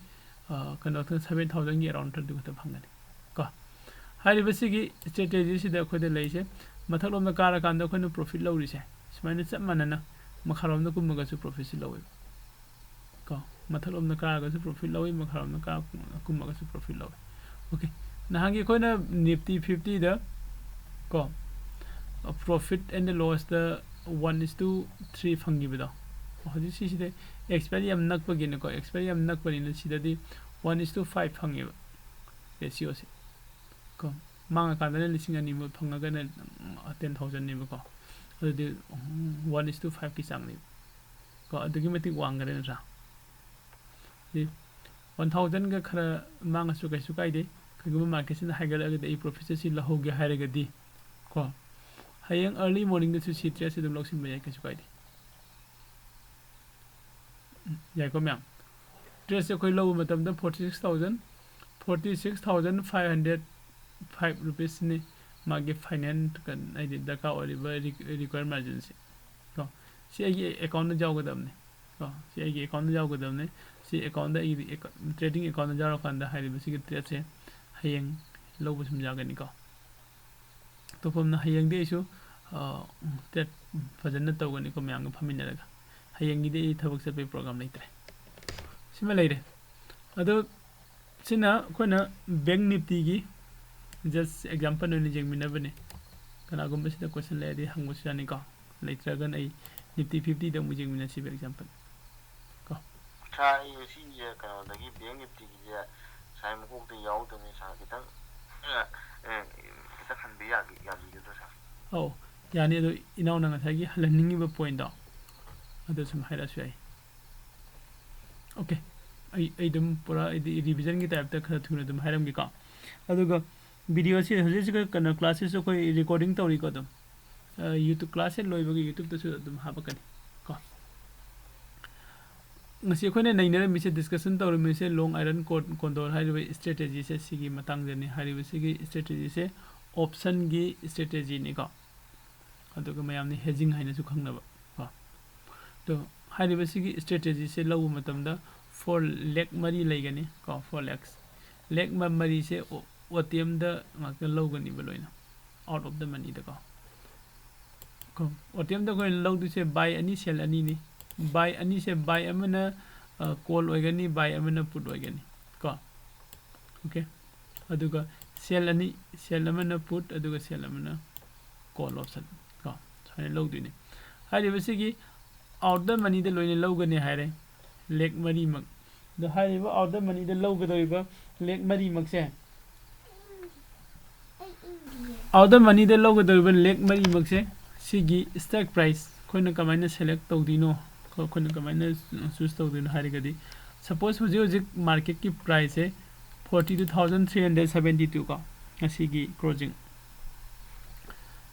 ꯀꯩꯅꯣ, ꯁꯚꯦꯟ ꯊꯥꯎꯖꯟꯒꯤ ꯑꯦꯔꯥꯎꯟꯗ ꯑꯗꯨ ꯈꯛꯇ ꯐꯪꯒꯅꯤ꯫ ꯀꯣ, ꯍꯥꯏꯔꯤꯕꯁꯤꯒꯤ ꯏꯁꯇ꯭ꯔꯦꯇꯦꯖꯤꯁꯤꯗ ꯑꯩꯈꯣꯏꯗ ꯂꯩꯔꯤꯁꯦ, ꯃꯊꯛꯂꯣꯝꯗ ꯀꯥꯔꯀꯥꯟꯗ ꯑꯩꯈꯣꯏꯅ ꯄ꯭ꯔꯣꯐꯤꯠ ꯂꯧꯔꯤꯁꯦ ꯁꯨꯃꯥꯏꯅ ꯆꯞ ꯃꯥꯟꯅꯅ ꯃꯈꯥꯔꯣꯝꯗ ꯀꯨꯝꯃꯒꯁꯨ ꯄ꯭ꯔꯣꯐꯤꯠꯁꯤ ꯂꯧꯋꯦꯕ꯫ ꯀꯣ, ꯃꯊꯛꯂꯣꯝꯗ ꯀꯥꯔꯒꯁꯨ ꯄ꯭ꯔꯣꯐꯤꯠ ꯂꯧꯋꯤ, ꯃꯈꯥꯔꯣꯝꯗ ꯀꯥ-, ꯀꯨꯝꯃꯒꯁꯨ ꯄ꯭ꯔꯣꯐꯤꯠ ꯂꯧꯋꯤ꯫ ꯑꯣꯀꯦ, ꯅꯍꯥꯟꯒꯤ ꯑꯩꯈꯣꯏꯅ ꯅꯤꯐꯇꯤ ꯐꯤꯐꯇꯤꯗ ꯀꯣ, profit and lossꯇ one is to three ꯐꯪꯈꯤꯕꯗꯣ, ꯍꯧꯖꯤꯛ ꯁꯤꯁꯤꯗ ꯑꯦꯛꯁꯄꯥꯏꯔꯤ ꯌꯥꯝ ꯅꯛꯄꯒꯤꯅꯦꯀꯣ, ꯑꯦꯛꯁꯄꯥꯏꯔꯤ ꯌꯥꯝ ꯅꯛꯄꯅꯤꯅ ꯁꯤꯗꯗꯤ one is to five ꯐꯪꯉꯦꯕ ꯔꯦꯁꯤꯌꯣꯁꯦ꯫ ꯀꯣ, ꯃꯥꯡꯉꯀꯥꯟꯗꯅ ꯂꯤꯁꯤꯡ ꯑꯅꯤꯃꯨꯛ ꯐꯪꯉꯒꯅ ꯇꯦꯟ ꯊꯥꯎꯖꯟꯅꯦꯕꯀꯣ꯫ ꯑꯗꯨꯗꯤ one is to fiveꯀꯤ ꯆꯥꯡꯅꯦꯕ꯫ ꯀꯣ, ꯑꯗꯨꯛꯀꯤ ꯃꯇꯤꯛ ꯋꯥꯡꯈꯔꯦ ꯅꯠꯇ꯭ꯔꯥ? ꯁꯤ ꯋꯥꯟ ꯊꯥꯎꯖꯟꯒ ꯈꯔ ꯃꯥꯡꯉꯁꯨ ꯀꯩꯁꯨ ꯀꯥꯏꯗꯦ꯫ ꯀꯩꯒꯨꯝꯕ ꯃꯥꯔꯀꯦꯠꯁꯤꯅ ꯍꯥꯏꯒꯠꯂꯒꯗꯤ ꯑꯩ ꯄ꯭ꯔꯣꯐꯤꯠꯁꯦ ꯁꯤ ꯂꯧꯍꯧꯒꯦ ꯍꯥꯏꯔꯒꯗꯤ ꯀꯣ, ꯍꯌꯦꯡ early morningꯗꯁꯨ ꯁꯤ ꯇ꯭ꯔꯦꯗꯁꯦ ꯑꯗꯨꯝ ꯂꯧꯁꯤꯟꯕ ꯌꯥꯏ, ꯀꯩꯁꯨ ꯀꯥꯏꯗꯦ꯫ ꯎꯝ, ꯌꯥꯏꯀꯣ ꯃꯌꯥꯝ? ꯇ꯭ꯔꯦꯗꯁꯦ ꯑꯩꯈꯣꯏ ꯂꯧꯕ ꯃꯇꯝꯗ forty six thousand, forty six thousand five hundred five rupeesꯅꯤ ꯃꯥꯒꯤ final ꯀ-, ꯍꯥꯏꯗꯤ ꯗꯔꯀꯥꯔ ꯑꯣꯏꯔꯤꯕ ꯔꯤ-, required marginꯁꯦ꯫ ꯀꯣ, ꯁꯤ ꯑꯩꯒꯤ ꯑꯦꯀꯥꯎꯟꯗ ꯌꯥꯎꯒꯗꯕꯅꯤ꯫ ꯀꯣ, ꯁꯤ ꯑꯩꯒꯤ ꯑꯦꯀꯥꯎꯟꯗ ꯌꯥꯎꯒꯗꯕꯅꯤ꯫ ꯁꯤ ꯑꯦꯀꯥꯎꯟꯗ ꯑꯩꯒꯤ ꯑꯦꯀꯥ-, trading accountꯗ ꯌꯥꯎꯔꯀꯥꯟꯗ ꯍꯥꯏꯔꯤꯕꯁꯤꯒꯤ ꯇ꯭ꯔꯦꯗꯁꯦ ꯍꯌꯦꯡ ꯂꯧꯕ ꯁꯨꯝ ꯌꯥꯒꯅꯤꯀꯣ꯫ ꯑꯇꯣꯞꯄ ꯑꯃꯅ ꯍꯌꯦꯡꯗꯤ ꯑꯩꯁꯨ, ꯑ, ꯇ꯭ꯔꯦꯗ ꯐꯖꯅ ꯇꯧꯒꯅꯤꯀꯣ ꯃꯌꯥꯝꯒ ꯐꯝꯃꯤꯟꯅꯔꯒ꯫ ꯍꯌꯦꯡꯒꯤꯗꯤ ꯑꯩ ꯊꯕꯛ ꯆꯠꯄꯒꯤ ꯄ꯭ꯔꯣꯒ꯭ꯔꯥꯝ ꯂꯩꯇ꯭ꯔꯦ꯫ ꯁꯤꯃ ꯂꯩꯔꯦ꯫ ꯑꯗꯣ ꯁꯤꯅ ꯑꯩꯈꯣꯏꯅ ꯕꯦꯡꯛ ꯅꯤꯐꯇꯤꯒꯤ just example ꯑꯣꯏꯅ ꯌꯦꯡꯃꯤꯟꯅꯕꯅꯤ꯫ ꯀꯅꯥꯒꯨꯝꯕ ꯁꯤꯗ question ꯂꯩꯔꯗꯤ ꯍꯪꯕꯁꯨ ꯌꯥꯅꯤꯀꯣ꯫ ꯂꯩꯇ꯭ꯔꯒꯅ ꯑꯩ ꯅꯤꯐꯇꯤ ꯐꯤꯐꯇꯤꯗ ꯑꯃꯨꯛ ꯌꯦꯡꯃꯤꯟꯅꯁꯤꯕ example ꯀꯣ꯫ ꯁꯥꯔ, ꯑꯩ ꯁꯤꯒꯤꯁꯦ ꯀꯩꯅꯣꯗꯒꯤ ꯕꯦꯡꯛ ꯅꯤꯐꯇꯤꯒꯤꯁꯦ ꯁꯥꯏ ꯃꯀꯣꯛꯇ ꯌꯥꯎꯗꯕꯅꯤ ꯁꯥꯔ, ꯈꯤꯇꯪ, ꯑ, ꯑ, ꯈꯤꯇꯪ ꯍꯟꯕ ꯌꯥꯕꯤ-, ꯌꯥꯕꯤꯒꯗ꯭ꯔꯣ ꯁꯥꯔ? ꯑꯧ, ꯌꯥꯅꯤ꯫ ꯑꯗꯣ ꯏꯅꯥꯎꯅ ꯉꯁꯥꯏꯒꯤ ꯍꯜꯍꯟꯅꯤꯡꯉꯤꯕ ꯄꯣꯏꯟꯠꯇꯣ ꯑꯗꯨ ꯁꯨꯝ ꯍꯥꯏꯔꯛꯑꯁꯨ ꯌꯥꯏ꯫ ꯑꯣꯀꯦ, ꯑꯩ, ꯑꯩ ꯑꯗꯨꯝ ꯄꯨꯔꯥ ꯑꯩꯗꯤ ꯔꯤꯚꯤꯖꯟꯒꯤ ꯇꯥꯏꯞꯇ ꯈꯔ ꯊꯨꯅ ꯑꯗꯨꯝ ꯍꯥꯏꯔꯝꯒꯦꯀꯣ꯫ ꯑꯗꯨꯒ ꯚꯤꯗꯤꯑꯣꯁꯤ ꯍꯧꯖꯤꯛ ꯍꯧꯖꯤꯛ ꯀꯩꯅꯣ ꯀ꯭ꯂꯥꯁꯁꯤꯁꯨ ꯑꯩꯈꯣꯏ ꯔꯦꯀꯣꯔꯗꯤꯡ ꯇꯧꯔꯤꯀꯣ ꯑꯗꯨꯝ꯫ ꯑ, YouTube ꯀ꯭ꯂꯥꯁ ꯍꯦꯛ ꯂꯣꯏꯕꯒꯤ YouTubeꯇꯁꯨ ꯑꯗꯨꯝ ꯍꯥꯞꯄꯛꯀꯅꯤ ꯀꯣ꯫ ꯉꯁꯤ ꯑꯩꯈꯣꯏꯅ ꯅꯩꯅꯔꯝꯃꯤꯁꯦ, discussion ꯇꯧꯔꯝꯃꯤꯁꯦ long iron con-, condor ꯍꯥꯏꯔꯤꯕ ꯏꯁꯇ꯭ꯔꯦꯇꯦꯖꯤꯁꯦ ꯁꯤꯒꯤ ꯃꯇꯥꯡꯗꯅꯤ꯫ ꯍꯥꯏꯔꯤꯕꯁꯤꯒꯤ ꯏꯁꯇ꯭ꯔꯦꯇꯦꯖꯤꯁꯦ ꯑꯣꯞꯁꯟꯒꯤ ꯏꯁꯇ꯭ꯔꯦꯇꯦꯖꯤꯅꯤꯀꯣ꯫ ꯑꯗꯨꯒ ꯃꯌꯥꯝꯅ ꯍꯦꯖꯤꯡ ꯍꯥꯏꯅꯁꯨ ꯈꯪꯅꯕ ꯀꯣ꯫ ꯑꯗꯣ ꯍꯥꯏꯔꯤꯕꯁꯤꯒꯤ ꯏꯁꯇ꯭ꯔꯦꯇꯦꯖꯤꯁꯦ ꯂꯧꯕ ꯃꯇꯝꯗ ꯐꯣꯔ ꯂꯦꯛ ꯃꯔꯤ ꯂꯩꯒꯅꯤ ꯀꯣ, ꯐꯣꯔ ꯂꯦꯛꯁ꯫ ꯂꯦꯛ ꯃ-, ꯃꯔꯤꯁꯦ ꯑꯣ-, ꯑꯣꯇꯦꯝꯗ ꯉꯥꯛꯇ ꯂꯧꯒꯅꯤꯕ ꯂꯣꯏꯅ, ꯑꯥꯎꯠ ꯑꯣꯐ ꯗ ꯃꯅꯤꯗꯀꯣ꯫ ꯀꯣ, ꯑꯣꯇꯦꯝꯗ ꯑꯩꯈꯣꯏꯅ ꯂꯧꯗꯣꯏꯁꯦ ꯕꯥꯏ ꯑꯅꯤ, ꯁꯦꯜ ꯑꯅꯤꯅꯤ꯫ ꯕꯥꯏ ꯑꯅꯤꯁꯦ, ꯕꯥꯏ ꯑꯃꯅ, ꯑ, ꯀꯣꯜ ꯑꯣꯏꯒꯅꯤ, ꯕꯥꯏ ꯑꯃꯅ ꯄꯨꯠ ꯑꯣꯏꯒꯅꯤ ꯀꯣ꯫ ꯑꯣꯀꯦ꯫ ꯑꯗꯨꯒ ꯁꯦꯜ ꯑꯅꯤ, ꯁꯦꯜ ꯑꯃꯅ ꯄꯨꯠ, ꯑꯗꯨꯒ ꯁꯦꯜ ꯑꯃꯅ ꯀꯣꯜ ꯑꯣꯞꯁꯟ ꯀꯣ, ꯁꯨꯃꯥꯏꯅ ꯂꯧꯗꯣꯏꯅꯦ꯫ ꯍꯥꯏꯔꯤꯕꯁꯤꯒꯤ ꯑꯥꯎꯠ ꯗ ꯃꯅꯤꯗ ꯂꯣꯏꯅ ꯂꯧꯒꯅꯤ ꯍꯥꯏꯔꯦ, ꯂꯦꯛ ꯃꯔꯤꯃꯛ꯫ ꯑꯗꯣ ꯍꯥꯏꯔꯤꯕ ꯑꯥꯎꯠ ꯗ ꯃꯅꯤꯗ ꯂꯧꯒꯗꯧꯔꯤꯕ ꯂꯦꯛ ꯃꯔꯤꯃꯛꯁꯦ, ꯑꯥꯎꯠ ꯗ ꯃꯅꯤꯗ ꯂꯧꯒꯗꯧꯔꯤꯕ ꯂꯦꯛ ꯃꯔꯤꯃꯛꯁꯦ, ꯁꯤꯒꯤ ꯁ꯭ꯇꯥꯛ ꯄ꯭ꯔꯥꯏꯁ ꯑꯩꯈꯣꯏꯅ ꯀꯃꯥꯏꯅ ꯁꯦꯂꯦꯛ ꯇꯧꯗꯣꯏꯅꯣ, ꯑꯩꯈꯣꯏꯅ ꯀꯃꯥꯏꯅ ꯆꯨꯁ ꯇꯧꯗꯣꯏꯅꯣ ꯍꯥꯏꯔꯒꯗꯤ, ꯁꯄꯣꯁ ꯍꯧꯖꯤꯛ ꯍꯧꯖꯤꯛ ꯃꯥꯔꯀꯦꯠꯀꯤ ꯄ꯭ꯔꯥꯏꯁꯁꯦ forty two thousand three hundred seventy two ꯀꯣ, ꯉꯁꯤꯒꯤ ꯀ꯭ꯂꯣꯖꯤꯡ꯫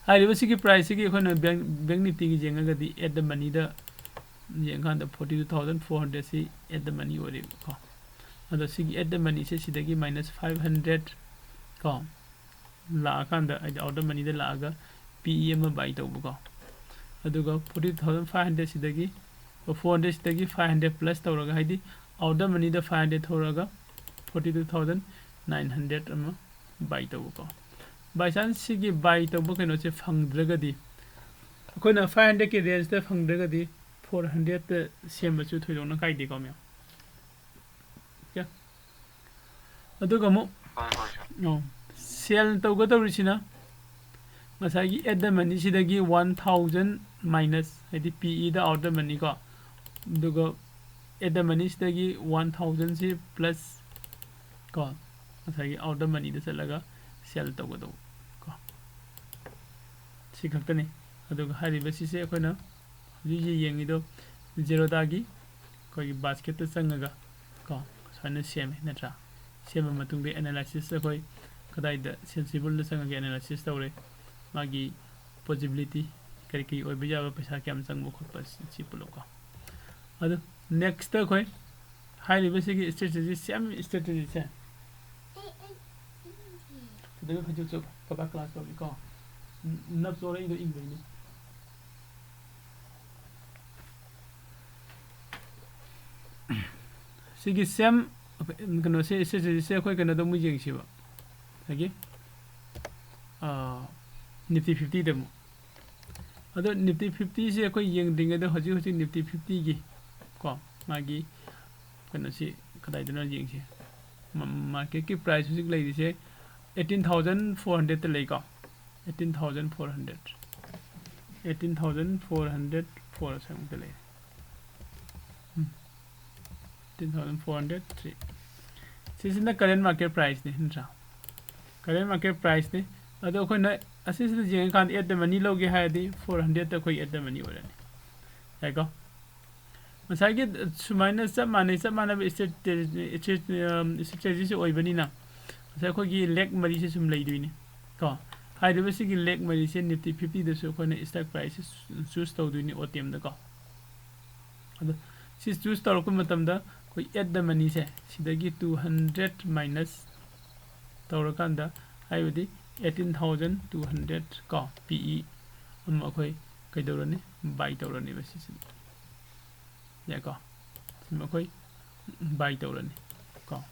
ꯍꯥꯏꯔꯤꯕꯁꯤꯒꯤ ꯄ꯭ꯔꯥꯏꯁꯁꯤꯒꯤ ꯑꯩꯈꯣꯏꯅ ꯕꯦꯡ, ꯕꯦꯡ ꯅꯤꯐꯇꯤꯒꯤ ꯌꯦꯡꯉꯒꯗꯤ ꯑꯦꯠ ꯗ ꯃꯅꯤꯗ ꯌꯦꯡꯀꯥꯟꯗ ꯐꯣꯔꯇꯤ ꯇꯨ ꯊꯥꯎꯖꯟ ꯐꯣꯔ ꯍꯟꯗ꯭ꯔꯦꯠꯁꯤ ꯑꯦꯠ ꯗ ꯃꯅꯤ ꯑꯣꯏꯔꯦꯕꯀꯣ꯫ ꯑꯗꯣ ꯁꯤꯒꯤ ꯑꯦꯠ ꯗ ꯃꯅꯤꯁꯦ ꯁꯤꯗꯒꯤ ꯃꯥꯏꯅꯁ ꯐꯥꯏꯚ ꯍꯟꯗ꯭ꯔꯦꯠ ꯀꯣ, ꯂꯥꯛꯑꯀꯥꯟꯗ, ꯍꯥꯏꯗꯤ ꯑꯥꯎꯠ ꯗ ꯃꯅꯤꯗ ꯂꯥꯛꯑꯒ ꯄꯤ ꯏ ꯑꯃ ꯕꯥꯏ ꯇꯧꯕꯀꯣ꯫ ꯑꯗꯨꯒ forty two thousand five hundred ꯁꯤꯗꯒꯤ, ꯐꯣꯔ ꯍꯟꯗ꯭ꯔꯦꯠ ꯁꯤꯗꯒꯤ ꯐꯥꯏꯚ ꯍꯟꯗ꯭ꯔꯦꯠ ꯄ꯭ꯂꯁ ꯇꯧꯔꯒ, ꯍꯥꯏꯗꯤ ꯑꯥꯎꯠ ꯗ ꯃꯅꯤꯗ ꯐꯥꯏꯚ ꯍꯟꯗ꯭ꯔꯦꯠ ꯊꯣꯛꯂꯛꯑꯒ forty two thousand nine hundred ꯑꯃ ꯕꯥꯏ ꯇꯧꯕꯀꯣ꯫ ꯕꯥꯏ ꯆꯥꯟꯁ ꯁꯤꯒꯤ ꯕꯥꯏ ꯇꯧꯕ ꯀꯩꯅꯣꯁꯦ ꯐꯪꯗ꯭ꯔꯒꯗꯤ, ꯑꯩꯈꯣꯏꯅ ꯐꯥꯏꯚ ꯍꯟꯗ꯭ꯔꯦꯠꯀꯤ ꯔꯦꯟꯖꯇ ꯐꯪꯗ꯭ꯔꯒꯗꯤ ꯐꯣꯔ ꯍꯟꯗ꯭ꯔꯦꯠꯇ ꯁꯦꯝꯕꯁꯨ ꯊꯣꯏꯗꯣꯛꯅ ꯀꯥꯏꯗꯦꯀꯣ ꯃꯌꯥꯝ꯫ ꯑꯣꯀꯦ꯫ ꯑꯗꯨꯒ ꯑꯃꯨꯛ, ꯍꯣꯏ, ꯍꯣꯏ, ꯁꯥꯔ꯫ ꯑꯣ, ꯁꯦꯜ ꯇꯧꯒꯗꯧꯔꯤꯁꯤꯅ ꯉꯁꯥꯏꯒꯤ ꯑꯦꯠ ꯗ ꯃꯅꯤꯁꯤꯗꯒꯤ ꯋꯥꯟ ꯊꯥꯎꯖꯟ ꯃꯥꯏꯅꯁ, ꯍꯥꯏꯗꯤ P E out the money ꯀꯣ, ꯑꯗꯨꯒ ꯑꯦꯠ ꯗ ꯃꯅꯤꯁꯤꯗꯒꯤ ꯋꯥꯟ ꯊꯥꯎꯖꯟꯁꯤ ꯄ꯭ꯂꯁ ꯀꯣ, ꯉꯁꯥꯏꯒꯤ ꯑꯥꯎꯠ ꯗ ꯃꯅꯤꯗ ꯆꯠꯂꯒ ꯁꯦꯜ ꯇꯧꯒꯗꯧꯕ ꯀꯣ, ꯁꯤ ꯈꯛꯇꯅꯤ꯫ ꯑꯗꯨꯒ ꯍꯥꯏꯔꯤꯕꯁꯤꯁꯦ ꯑꯩꯈꯣꯏꯅ ꯍꯧꯖꯤꯛ ꯍꯧꯖꯤꯛ ꯌꯦꯡꯉꯤꯗꯣ ꯖꯦꯔꯣꯗꯥꯒꯤ ꯑꯩꯈꯣꯏꯒꯤ ꯕꯥꯁꯀꯦꯠꯇ ꯆꯪꯉꯒ ꯀꯣ, ꯁꯨꯃꯥꯏꯅ ꯁꯦꯝꯃꯦ ꯅꯠꯇ꯭ꯔꯥ? ꯁꯦꯝꯃ ꯃꯇꯨꯡꯗ ꯑꯦꯅꯥꯂꯥꯏꯁꯤꯁ ꯑꯩꯈꯣꯏ ꯀꯗꯥꯏꯗ ꯁꯦꯟꯁꯤꯕꯜꯗ ꯆꯪꯉꯒ ꯑꯦꯅꯥꯂꯥꯏꯁꯤꯁ ꯇꯧꯔꯦ, ꯃꯥꯒꯤ ꯄꯣꯖꯤꯕꯤꯂꯤꯇꯤ ꯀꯔꯤ ꯀꯔꯤ ꯑꯣꯏꯕ ꯌꯥꯕ, ꯄꯩꯁꯥ ꯀꯌꯥꯝ ꯆꯪꯕ ꯈꯣꯠꯄ, ꯁꯤ ꯄꯨꯂꯞ ꯀꯣ꯫ ꯑꯗꯨ ꯅꯦꯛꯁꯇ ꯑꯩꯈꯣꯏ ꯍꯥꯏꯔꯤꯕꯁꯤꯒꯤ ꯏꯁꯇ꯭ꯔꯦꯇꯦꯖꯤ, ꯁꯦꯝ ꯏꯁꯇ꯭ꯔꯦꯇꯦꯖꯤꯁꯦ ꯁꯤꯗꯒꯤ ꯐꯩꯖꯨꯞꯁꯨ ꯀꯕꯥ ꯀ꯭ꯂꯥꯁ ꯇꯧꯔꯤꯀꯣ꯫ ꯅꯞ ꯆꯣꯔꯛꯏꯗꯣ ꯏꯪꯕꯩꯅꯦ꯫ ꯁꯤꯒꯤ ꯁꯦꯝ ꯀꯩꯅꯣꯁꯦ, ꯁꯤꯁꯦ ꯑꯩꯈꯣꯏ ꯀꯩꯅꯣꯗ ꯑꯃꯨꯛ ꯌꯦꯡꯁꯤꯕ, ꯉꯁꯥꯏꯒꯤ ꯅꯤꯐꯇꯤ ꯐꯤꯐꯇꯤꯗ ꯑꯃꯨꯛ꯫ ꯑꯗꯣ ꯅꯤꯐꯇꯤ ꯐꯤꯐꯇꯤꯁꯦ ꯑꯩꯈꯣꯏ ꯌꯦꯡꯗ꯭ꯔꯤꯉꯩꯗ ꯍꯧꯖꯤꯛ ꯍꯧꯖꯤꯛ ꯅꯤꯐꯇꯤ ꯐꯤꯐꯇꯤꯒꯤ ꯀꯣ ꯃꯥꯒꯤ ꯀꯩꯅꯣꯁꯤ ꯀꯗꯥꯏꯗꯅꯣ ꯌꯦꯡꯁꯤ꯫ ꯃꯥꯔꯀꯦꯠꯀꯤ ꯄ꯭ꯔꯥꯏꯁ ꯍꯧꯖꯤꯛ ꯂꯩꯔꯤꯁꯦ eighteen thousand four hundredꯇ ꯂꯩꯀꯣ꯫ Eighteen thousand four hundred, eighteen thousand four hundred four ꯁ꯭ꯋꯥꯏꯃꯨꯛꯇ ꯂꯩ꯫ Eighteen thousand four hundred three꯫ ꯁꯤꯁꯤꯅ current market priceꯅꯤ, ꯅꯠꯇ꯭ꯔꯥ? Current market priceꯅꯤ꯫ ꯑꯗꯣ ꯑꯩꯈꯣꯏꯅ ꯑꯁꯤꯁꯤꯗ ꯌꯦꯡꯉꯀꯥꯟꯗ at the money ꯂꯧꯒꯦ ꯍꯥꯏꯔꯗꯤ four hundredꯇ ꯑꯩꯈꯣꯏ at the money ꯑꯣꯏꯔꯅꯤ꯫ ꯌꯥꯏꯀꯣ? ꯉꯁꯥꯏꯒꯤ ꯁꯨꯃꯥꯏꯅ ꯆꯞ ꯃꯥꯟꯅꯩ, ꯆꯞ ꯃꯥꯟꯅꯕ strategy, strategy, ꯎꯝ, strategy ꯑꯣꯏꯕꯅꯤꯅ ꯉꯁꯥꯏ ꯑꯩꯈꯣꯏꯒꯤ leg ꯃꯔꯤꯁꯦ ꯁꯨꯝ ꯂꯩꯗꯣꯏꯅꯤ ꯀꯣ꯫ ꯍꯥꯏꯔꯤꯕ ꯁꯤꯒꯤ leg ꯃꯔꯤꯁꯦ Nifty fiftyꯗꯁꯨ ꯑꯩꯈꯣꯏꯅ strike priceꯁꯦ choose ꯇꯧꯗꯣꯏꯅꯤ, OTMꯗꯀꯣ꯫ ꯑꯗꯣ ꯁꯤ choose ꯇꯧꯔꯛꯄ ꯃꯇꯝꯗ ꯑꯩꯈꯣꯏ at the moneyꯁꯦ ꯁꯤꯗꯒꯤ two hundred minus ꯇꯧꯔꯀꯥꯟꯗ, ꯍꯥꯏꯕꯗꯤ eighteen thousand two hundred ꯀꯣ, PE ꯑꯃ ꯑꯩꯈꯣꯏ ꯀꯩꯗꯧꯔꯅꯤ? Buy ꯇꯧꯔꯅꯦꯕ ꯁꯤꯁꯤꯗ꯫ ꯌꯥꯏꯀꯣ? ꯁꯤꯃ ꯑꯩꯈꯣꯏ buy ꯇꯧꯔꯅꯤ ꯀꯣ꯫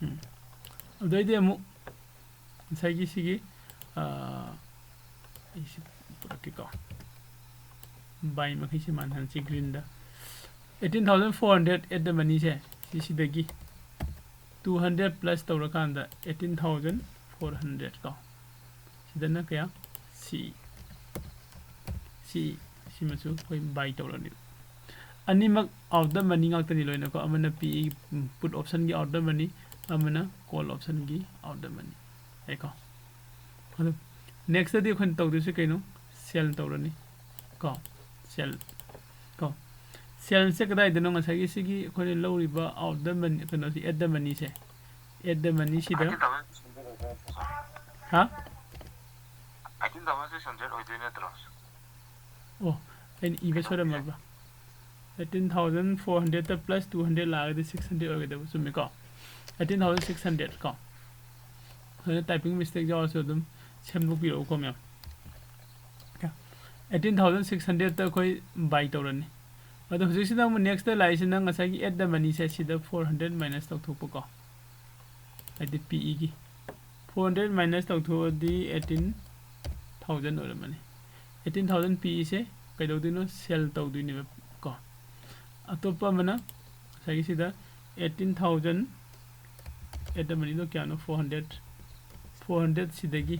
ꯎꯝ꯫ ꯑꯗꯨꯗꯩꯗꯤ ꯑꯃꯨꯛ ꯉꯁꯥꯏꯒꯤ ꯁꯤꯒꯤ, ꯑꯥ, ꯑꯩꯁꯤ ꯄꯨꯔꯛꯀꯦꯀꯣ꯫ Buy ꯃꯈꯩꯁꯦ ꯃꯥꯟꯍꯟꯁꯤ greenꯗ꯫ Eighteen thousand four hundred at the moneyꯁꯦ ꯁꯤꯁꯤꯗꯒꯤ two hundred plus ꯇꯧꯔꯀꯥꯟꯗ eighteen thousand four hundred ꯀꯣ꯫ ꯁꯤꯗꯅ ꯀꯌꯥ? C꯫ C꯫ ꯁꯤꯃꯁꯨ ꯑꯩꯈꯣꯏ buy ꯇꯧꯔꯅꯤ꯫ ꯑꯅꯤꯃꯛ out the money ꯉꯥꯛꯇꯅꯤ ꯂꯣꯏꯅꯀꯣ꯫ ꯑꯃꯅ PE, put optionꯒꯤ out the money, ꯑꯃꯅ call optionꯒꯤ out the money꯫ ꯌꯥꯏꯀꯣ? ꯑꯗꯣ nextꯇꯗꯤ ꯑꯩꯈꯣꯏꯅ ꯇꯧꯗꯣꯏꯁꯦ ꯀꯩꯅꯣ? Sell ꯇꯧꯔꯅꯤ ꯀꯣ꯫ Sell ꯀꯣ꯫ Sellꯁꯦ ꯀꯗꯥꯏꯗꯅꯣ? ꯉꯁꯥꯏꯒꯤ ꯁꯤꯒꯤ ꯑꯩꯈꯣꯏꯅ ꯂꯧꯔꯤꯕ out the money, ꯀꯩꯅꯣꯁꯤ, at the moneyꯁꯦ, at the moneyꯁꯤꯗ꯫ Eighteen thousand six hundred ꯑꯣꯏꯗꯣꯏ ꯅꯠꯇ꯭ꯔꯣ, sir? ꯍꯥ? Eighteen thousand six hundred ꯑꯣꯏꯗꯣꯏ ꯅꯠꯇ꯭ꯔꯣ? ꯑꯣ, ꯑꯩꯅ ꯏꯕ ꯁꯣꯏꯔꯝꯃꯕ꯫ Eighteen thousand four hundredꯇ plus two hundred ꯂꯥꯛꯑꯒꯗꯤ six hundred ꯑꯣꯏꯒꯗꯕ, ꯆꯨꯝꯃꯤꯀꯣ? Eighteen thousand six hundred ꯀꯣ꯫ ꯑꯗꯨꯅ typing mistake ꯌꯥꯎꯔꯁꯨ ꯑꯗꯨꯝ ꯁꯦꯝꯗꯣꯛꯄꯤꯔꯛꯎꯀꯣ, ꯃꯌꯥꯝ꯫ Eighteen thousand six hundredꯇ ꯑꯩꯈꯣꯏ buy ꯇꯧꯔꯅꯤ꯫ ꯑꯗꯣ ꯍꯧꯖꯤꯛꯁꯤꯗ ꯑꯃꯨꯛ next ꯂꯥꯛꯏꯁꯤꯅ ꯉꯁꯥꯏꯒꯤ add the money ꯁꯦ ꯁꯤꯗ four hundred minus ꯇꯧꯊꯣꯛꯄꯀꯣ, ꯍꯥꯏꯗꯤ PE ꯒꯤ four hundred minus ꯇꯧꯊꯣꯛꯑꯗꯤ eighteen thousand ꯑꯣꯏꯔꯝꯃꯅꯤ꯫ Eighteen thousand PE ꯁꯦ ꯀꯩꯗꯧꯗꯣꯏꯅꯣ? Sell ꯇꯧꯗꯣꯏꯅꯦꯕ ꯀꯣ꯫ ꯑꯇꯣꯞꯄ ꯑꯃꯅ ꯉꯁꯥꯏꯒꯤ ꯁꯤꯗ eighteen thousand add the money ꯗꯣ ꯀꯌꯥꯅꯣ? Four hundred꯫ Four hundred ꯁꯤꯗꯒꯤ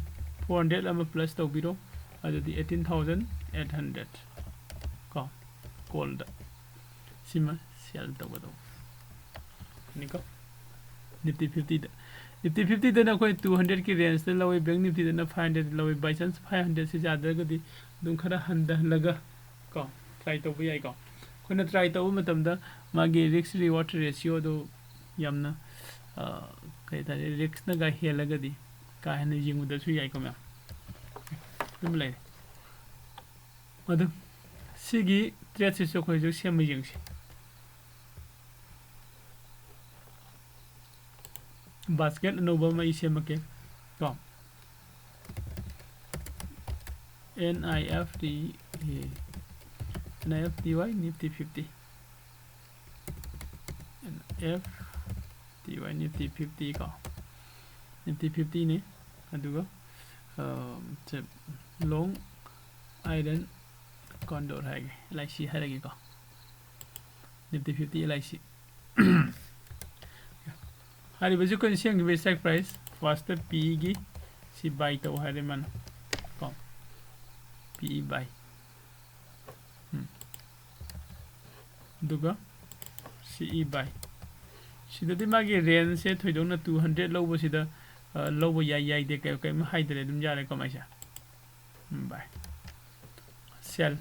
four hundred ꯑꯃ plus ꯇꯧꯕꯤꯔꯣ, ꯑꯗꯨꯗꯤ eighteen thousand eight hundred ꯀꯣ꯫ Call ꯗ ꯁꯤꯃ sell ꯇꯧꯒꯗꯧꯕꯅꯤꯀꯣ꯫ Nifty fifty ꯗ, Nifty fifty ꯗꯅ ꯑꯩꯈꯣꯏ two hundred ꯀꯤ range ꯇ ꯂꯧꯋꯤ, Bank Nifty ꯗꯅ five hundred ꯂꯧꯋꯤ꯫ By chance five hundred ꯁꯤ ꯌꯥꯗ꯭ꯔꯒꯗꯤ ꯑꯗꯨꯝ ꯈꯔ ꯍꯟꯊꯍꯜꯂꯒ ꯀꯣ try ꯇꯧꯕ ꯌꯥꯏꯀꯣ꯫ ꯑꯩꯈꯣꯏꯅ try ꯇꯧꯕ ꯃꯇꯝꯗ ꯃꯥꯒꯤ risk reward ratio ꯗꯨ ꯌꯥꯝꯅ, ꯑ, ꯀꯩ ꯍꯥꯏꯇꯥꯔꯦ, risk ꯅꯒ ꯍꯦꯜꯂꯒꯗꯤ ꯀꯥ ꯍꯦꯟꯅ ꯌꯦꯡꯉꯨꯗ꯭ꯔꯁꯨ ꯌꯥꯏꯀꯣ ꯃꯌꯥꯝ꯫ ꯑꯗꯨꯝ ꯂꯩꯔꯦ꯫ ꯑꯗꯨ ꯁꯤꯒꯤ trade ꯁꯤꯁꯨ ꯑꯩꯈꯣꯏ ꯍꯧꯖꯤꯛ ꯁꯦꯝꯕ ꯌꯦꯡꯁꯤ꯫ Basket ꯑꯅꯧꯕ ꯑꯃ ꯑꯩ ꯁꯦꯝꯃꯛꯀꯦ ꯀꯣ꯫ N I F T, N I F T Y Nifty fifty, N I F T Y Nifty fifty ꯀꯣ꯫ Nifty fifty ꯅꯤ꯫ ꯑꯗꯨꯒ, ꯑ, ꯁꯦ, long iron condor ꯍꯥꯏꯔꯒꯦ, L I C ꯍꯥꯏꯔꯒꯦꯀꯣ꯫ Nifty fifty L I C꯫ ꯍꯥꯏꯔꯤꯕꯁꯤ ꯑꯩꯈꯣꯏꯅ ꯁꯦꯝꯈꯤꯕ strike price, first ꯇ PE ꯒꯤ ꯁꯤ buy ꯇꯧ ꯍꯥꯏꯔꯦ ꯃꯥꯅ ꯀꯣ꯫ PE buy꯫ ꯎꯝ꯫ ꯑꯗꯨꯒ CE buy꯫ ꯁꯤꯗꯗꯤ ꯃꯥꯒꯤ range ꯁꯦ ꯊꯣꯏꯗꯣꯛꯅ two hundred ꯂꯧꯕꯁꯤꯗ, ꯑ, ꯂꯧꯕ ꯌꯥꯏ ꯌꯥꯏꯗꯦ ꯀꯩ-, ꯀꯩꯝ ꯍꯥꯏꯗ꯭ꯔꯦ, ꯑꯗꯨꯝ ꯌꯥꯔꯦꯀꯣ ꯃꯥꯏꯁꯦ꯫ ꯎꯝ, buy꯫ Sell꯫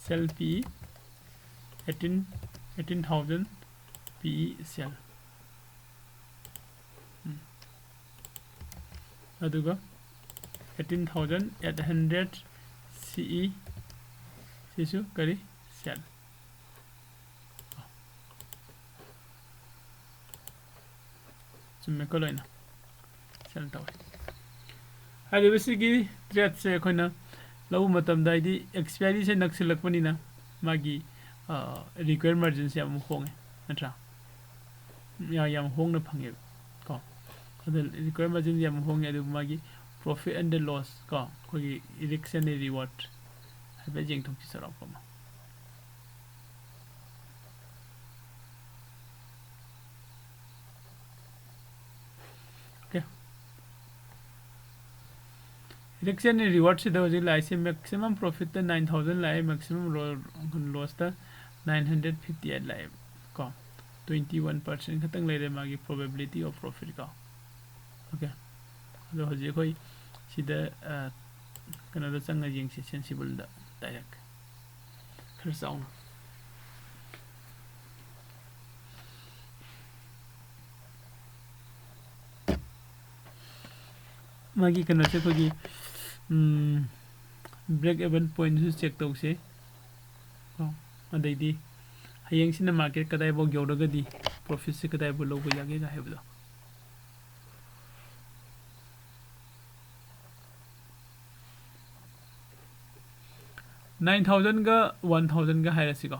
Sell PE꯫ Eighteen, eighteen thousand PE sell꯫ ꯎꯝ꯫ ꯑꯗꯨꯒ eighteen thousand eight hundred CE ꯁꯤꯁꯨ ꯀꯔꯤ? Sell꯫ ꯆꯨꯝꯃꯦꯀꯣ ꯂꯣꯏꯅ? Sell ꯇꯧꯋꯦ꯫ ꯍꯥꯏꯔꯤꯕꯁꯤꯒꯤ trade ꯁꯦ ꯑꯩꯈꯣꯏꯅ ꯂꯧꯕ ꯃꯇꯝꯗ, ꯍꯥꯏꯗꯤ expiry ꯁꯦ ꯅꯛꯁꯤꯜꯂꯛꯄꯅꯤꯅ ꯃꯥꯒꯤ, required marginꯁꯦ ꯌꯥꯝ ꯍꯣꯡꯉꯦ, ꯅꯠꯇ꯭ꯔꯥ? ꯌꯥꯝ ꯌꯥꯝ ꯍꯣꯡꯅ ꯐꯪꯉꯦꯕ ꯀꯣ꯫ ꯑꯗ required margin ꯌꯥꯝ ꯍꯣꯡꯉꯦ, ꯑꯗꯨꯕꯨ ꯃꯥꯒꯤ profit and the loss ꯀꯣ, ꯑꯩꯈꯣꯏꯒꯤ risk and reward ꯍꯥꯏꯐꯦꯠ ꯌꯦꯡꯊꯣꯛꯁꯤ ꯆꯥꯎꯔꯥꯛꯄ ꯑꯃ꯫ Okay, risk and rewardꯁꯤꯗ ꯍꯧꯖꯤꯛ ꯂꯥꯛꯏꯁꯦ maximum profitꯇ nine thousand ꯂꯥꯛꯑꯦ, maximum lossꯇ nine hundred fifty eight ꯂꯥꯛꯑꯦꯕ ꯀꯣ꯫ Twenty one percent ꯈꯛꯇꯪ ꯂꯩꯔꯦ ꯃꯥꯒꯤ probability of profit ꯀꯣ꯫ Okay, ꯑꯗꯣ ꯍꯧꯖꯤꯛ ꯑꯩꯈꯣꯏ ꯁꯤꯗ ꯀꯩꯅꯣꯗ ꯆꯪꯉ ꯌꯦꯡꯁꯤ, sensibleꯗ direct ꯈꯔ ꯆꯥꯎꯅ꯫ ꯃꯥꯒꯤ ꯀꯩꯅꯣꯁꯦ ꯑꯩꯈꯣꯏꯒꯤ break even pointꯁꯨ check ꯇꯧꯁꯦ ꯀꯣ꯫ ꯑꯗꯩꯗꯤ ꯍꯌꯦꯡꯁꯤꯅ market ꯀꯗꯥꯏꯐꯥꯎ ꯌꯧꯔꯒꯗꯤ profitꯁꯦ ꯀꯗꯥꯏꯐꯥꯎ ꯂꯧꯕ ꯌꯥꯒꯦꯒ ꯍꯥꯏꯕꯗꯣ꯫ Nine thousandꯒ one thousandꯒ ꯍꯥꯏꯔꯁꯤꯀꯣ꯫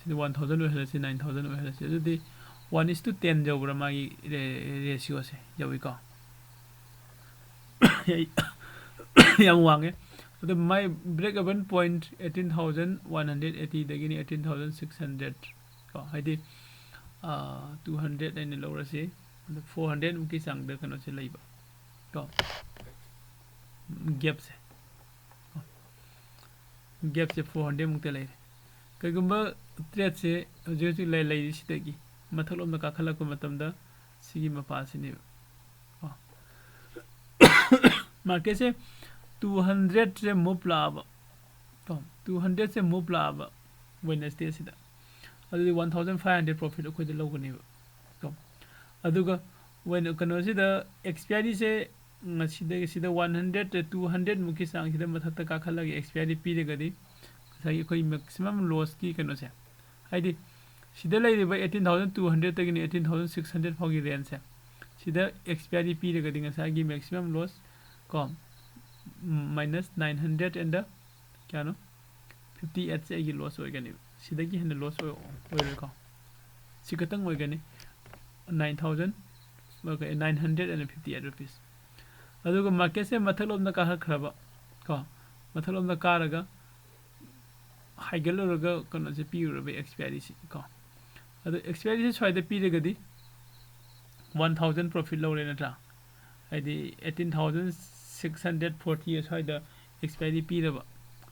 ꯁꯤꯗꯤ one thousand ꯑꯣꯏꯍꯜꯂꯁꯤ, nine thousand ꯑꯣꯏꯍꯜꯂꯁꯤ꯫ ꯑꯗꯨꯗꯤ one is to ten ꯌꯧꯕ꯭ꯔꯥ ꯃꯥꯒꯤ ratioꯁꯦ? ꯌꯧꯏꯀꯣ꯫ ꯌꯥꯝ ꯋꯥꯡꯉꯦ꯫ ꯑꯗꯣ ꯃꯥꯏ break even point eighteen thousand one hundred eightyꯗꯒꯤꯅꯤ eighteen thousand six hundred ꯀꯣ꯫ ꯍꯥꯏꯗꯤ two hundred ꯑꯩꯅ ꯂꯧꯔꯁꯤ꯫ ꯑꯗꯣ four hundred ꯃꯨꯛꯀꯤ ꯆꯥꯡꯗ ꯀꯩꯅꯣꯁꯦ ꯂꯩꯕ ꯀꯣ, gapꯁꯦ꯫ Gapꯁꯦ four hundred ꯃꯨꯛꯇ ꯂꯩꯔꯦ꯫ ꯀꯩꯒꯨꯝꯕ tradeꯁꯦ ꯍꯧꯖꯤꯛ ꯍꯧꯖꯤꯛ ꯂꯩ-, ꯂꯩꯔꯤꯁꯤꯗꯒꯤ ꯃꯊꯛꯂꯣꯝꯗ ꯀꯥꯈꯠꯂꯛꯄ ꯃꯇꯝꯗ ꯁꯤꯒꯤ ꯃꯄꯥꯁꯤꯅꯦꯕ꯫ ꯀꯣ꯫ Marketꯁꯦ two hundredꯁꯦ move ꯂꯥꯛꯑꯕ꯫ ꯀꯣ꯫ Two hundredꯁꯦ move ꯂꯥꯛꯑꯕ Wednesdayꯁꯤꯗ꯫ ꯑꯗꯨꯗꯤ one thousand five hundred profit ꯑꯩꯈꯣꯏꯗ ꯂꯧꯒꯅꯦꯕ꯫ ꯀꯣ꯫ ꯑꯗꯨꯒ when ꯀꯩꯅꯣꯁꯤꯗ expiryꯁꯦ ꯉꯁꯤꯗꯒꯤ ꯁꯤꯗ one hundred, two hundred ꯃꯨꯛꯀꯤ ꯆꯥꯡꯁꯤꯗ ꯃꯊꯛꯇ ꯀꯥꯈꯠꯂꯒ expiry ꯄꯤꯔꯒꯗꯤ ꯉꯁꯥꯏꯒꯤ ꯑꯩꯈꯣꯏ maximum lossꯀꯤ ꯀꯩꯅꯣꯁꯦ, ꯍꯥꯏꯗꯤ ꯁꯤꯗ ꯂꯩꯔꯤꯕ eighteen thousand two hundredꯇꯒꯤꯅ eighteen thousand six hundred ꯐꯥꯎꯒꯤ rangeꯁꯦ, ꯁꯤꯗ expiry ꯄꯤꯔꯒꯗꯤ ꯉꯁꯥꯏꯒꯤ maximum loss ꯀꯣ, minus nine hundred and the ꯀꯌꯥꯅꯣ? Fifty eightꯁꯦ ꯑꯩꯒꯤ loss ꯑꯣꯏꯒꯅꯦꯕ꯫ ꯁꯤꯗꯒꯤ ꯍꯦꯟꯅ ꯂꯣꯁ ꯑꯣꯏꯔꯣꯏꯀꯣ꯫ ꯁꯤ ꯈꯛꯇꯪ ꯑꯣꯏꯒꯅꯤ, nine thousand, nine hundred and fifty eight rupees꯫ ꯑꯗꯨꯒ ꯃꯥꯔꯀꯦꯠꯁꯦ ꯃꯊꯛꯂꯣꯝꯗ ꯀꯥꯈꯠꯈ꯭ꯔꯕ ꯀꯣ, ꯃꯊꯛꯂꯣꯝꯗ ꯀꯥꯔꯒ ꯍꯥꯏꯒꯠꯂꯨꯔꯒ ꯀꯩꯅꯣꯁꯦ ꯄꯤꯔꯨꯔꯕ ꯑꯦꯛꯁꯄꯤꯌꯥꯔꯤꯁꯤ ꯀꯣ꯫ ꯑꯗꯣ ꯑꯦꯛꯁꯄꯤꯌꯥꯔꯤꯁꯤ ꯁ꯭ꯋꯥꯏꯗ ꯄꯤꯔꯒꯗꯤ one thousand profit ꯂꯧꯔꯦ ꯅꯠꯇ꯭ꯔꯥ? ꯍꯥꯏꯗꯤ eighteen thousand six hundred forty ꯑꯁ꯭ꯋꯥꯏꯗ ꯑꯦꯛꯁꯄꯤꯌꯥꯔꯤ ꯄꯤꯔꯕ,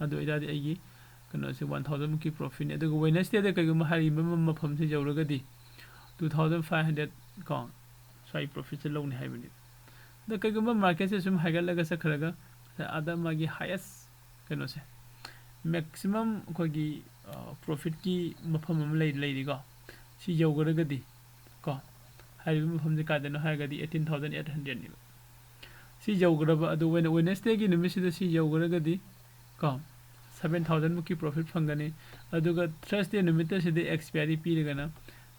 ꯑꯗꯨ ꯑꯣꯏꯇꯥꯔꯗꯤ ꯑꯩꯒꯤ ꯀꯩꯅꯣꯁꯦ one thousand ꯃꯨꯛꯀꯤ ꯄ꯭ꯔꯣꯐꯤꯠꯅꯤ꯫ ꯑꯗꯨꯒ ꯋꯦꯅꯁꯗꯦꯗ ꯀꯩꯒꯨꯝꯕ ꯍꯥꯏꯔꯤꯕ ꯃꯐꯝꯁꯦ ꯌꯧꯔꯒꯗꯤ two thousand five hundred ꯀꯣ, ꯁ꯭ꯋꯥꯏ ꯄ꯭ꯔꯣꯐꯤꯠꯁꯦ ꯂꯧꯅꯤ ꯍꯥꯏꯕꯅꯤ꯫ ꯑꯗ ꯀꯩꯒꯨꯝꯕ ꯃꯥꯔꯀꯦꯠꯁꯦ ꯁꯨꯝ ꯍꯥꯏꯒꯠꯂꯒ ꯆꯠꯈ꯭ꯔꯒ ꯑꯗ ꯃꯥꯒꯤ ꯍꯥꯏꯌꯦꯁ ꯀꯩꯅꯣꯁꯦ, ꯃꯦꯛꯁꯤꯃꯝ ꯑꯩꯈꯣꯏꯒꯤ ꯄ꯭ꯔꯣꯐꯤꯠꯀꯤ ꯃꯐꯝ ꯑꯃ ꯂꯩ, ꯂꯩꯔꯤꯀꯣ꯫ ꯁꯤ ꯌꯧꯈ꯭ꯔꯒꯗꯤ ꯀꯣ, ꯍꯥꯏꯔꯤꯕ ꯃꯐꯝꯁꯦ ꯀꯥꯏꯗꯅꯣ ꯍꯥꯏꯔꯒꯗꯤ eighteen thousand eight hundredꯅꯦꯕ꯫ ꯁꯤ ꯌꯧꯈ꯭ꯔꯕ, ꯑꯗꯨ ꯑꯣꯏꯅ ꯋꯦꯅꯁꯗꯦꯒꯤ ꯅꯨꯃꯤꯠꯁꯤꯗ ꯁꯤ ꯌꯧꯈ꯭ꯔꯒꯗꯤ ꯀꯣ, seven thousand ꯃꯨꯛꯀꯤ ꯄ꯭ꯔꯣꯐꯤꯠ ꯐꯪꯒꯅꯤ꯫ ꯑꯗꯨꯒ ꯊꯔꯁꯗꯦ ꯅꯨꯃꯤꯠꯇ ꯁꯤꯗ ꯑꯦꯛꯁꯄꯤꯌꯥꯔꯤ ꯄꯤꯔꯒꯅ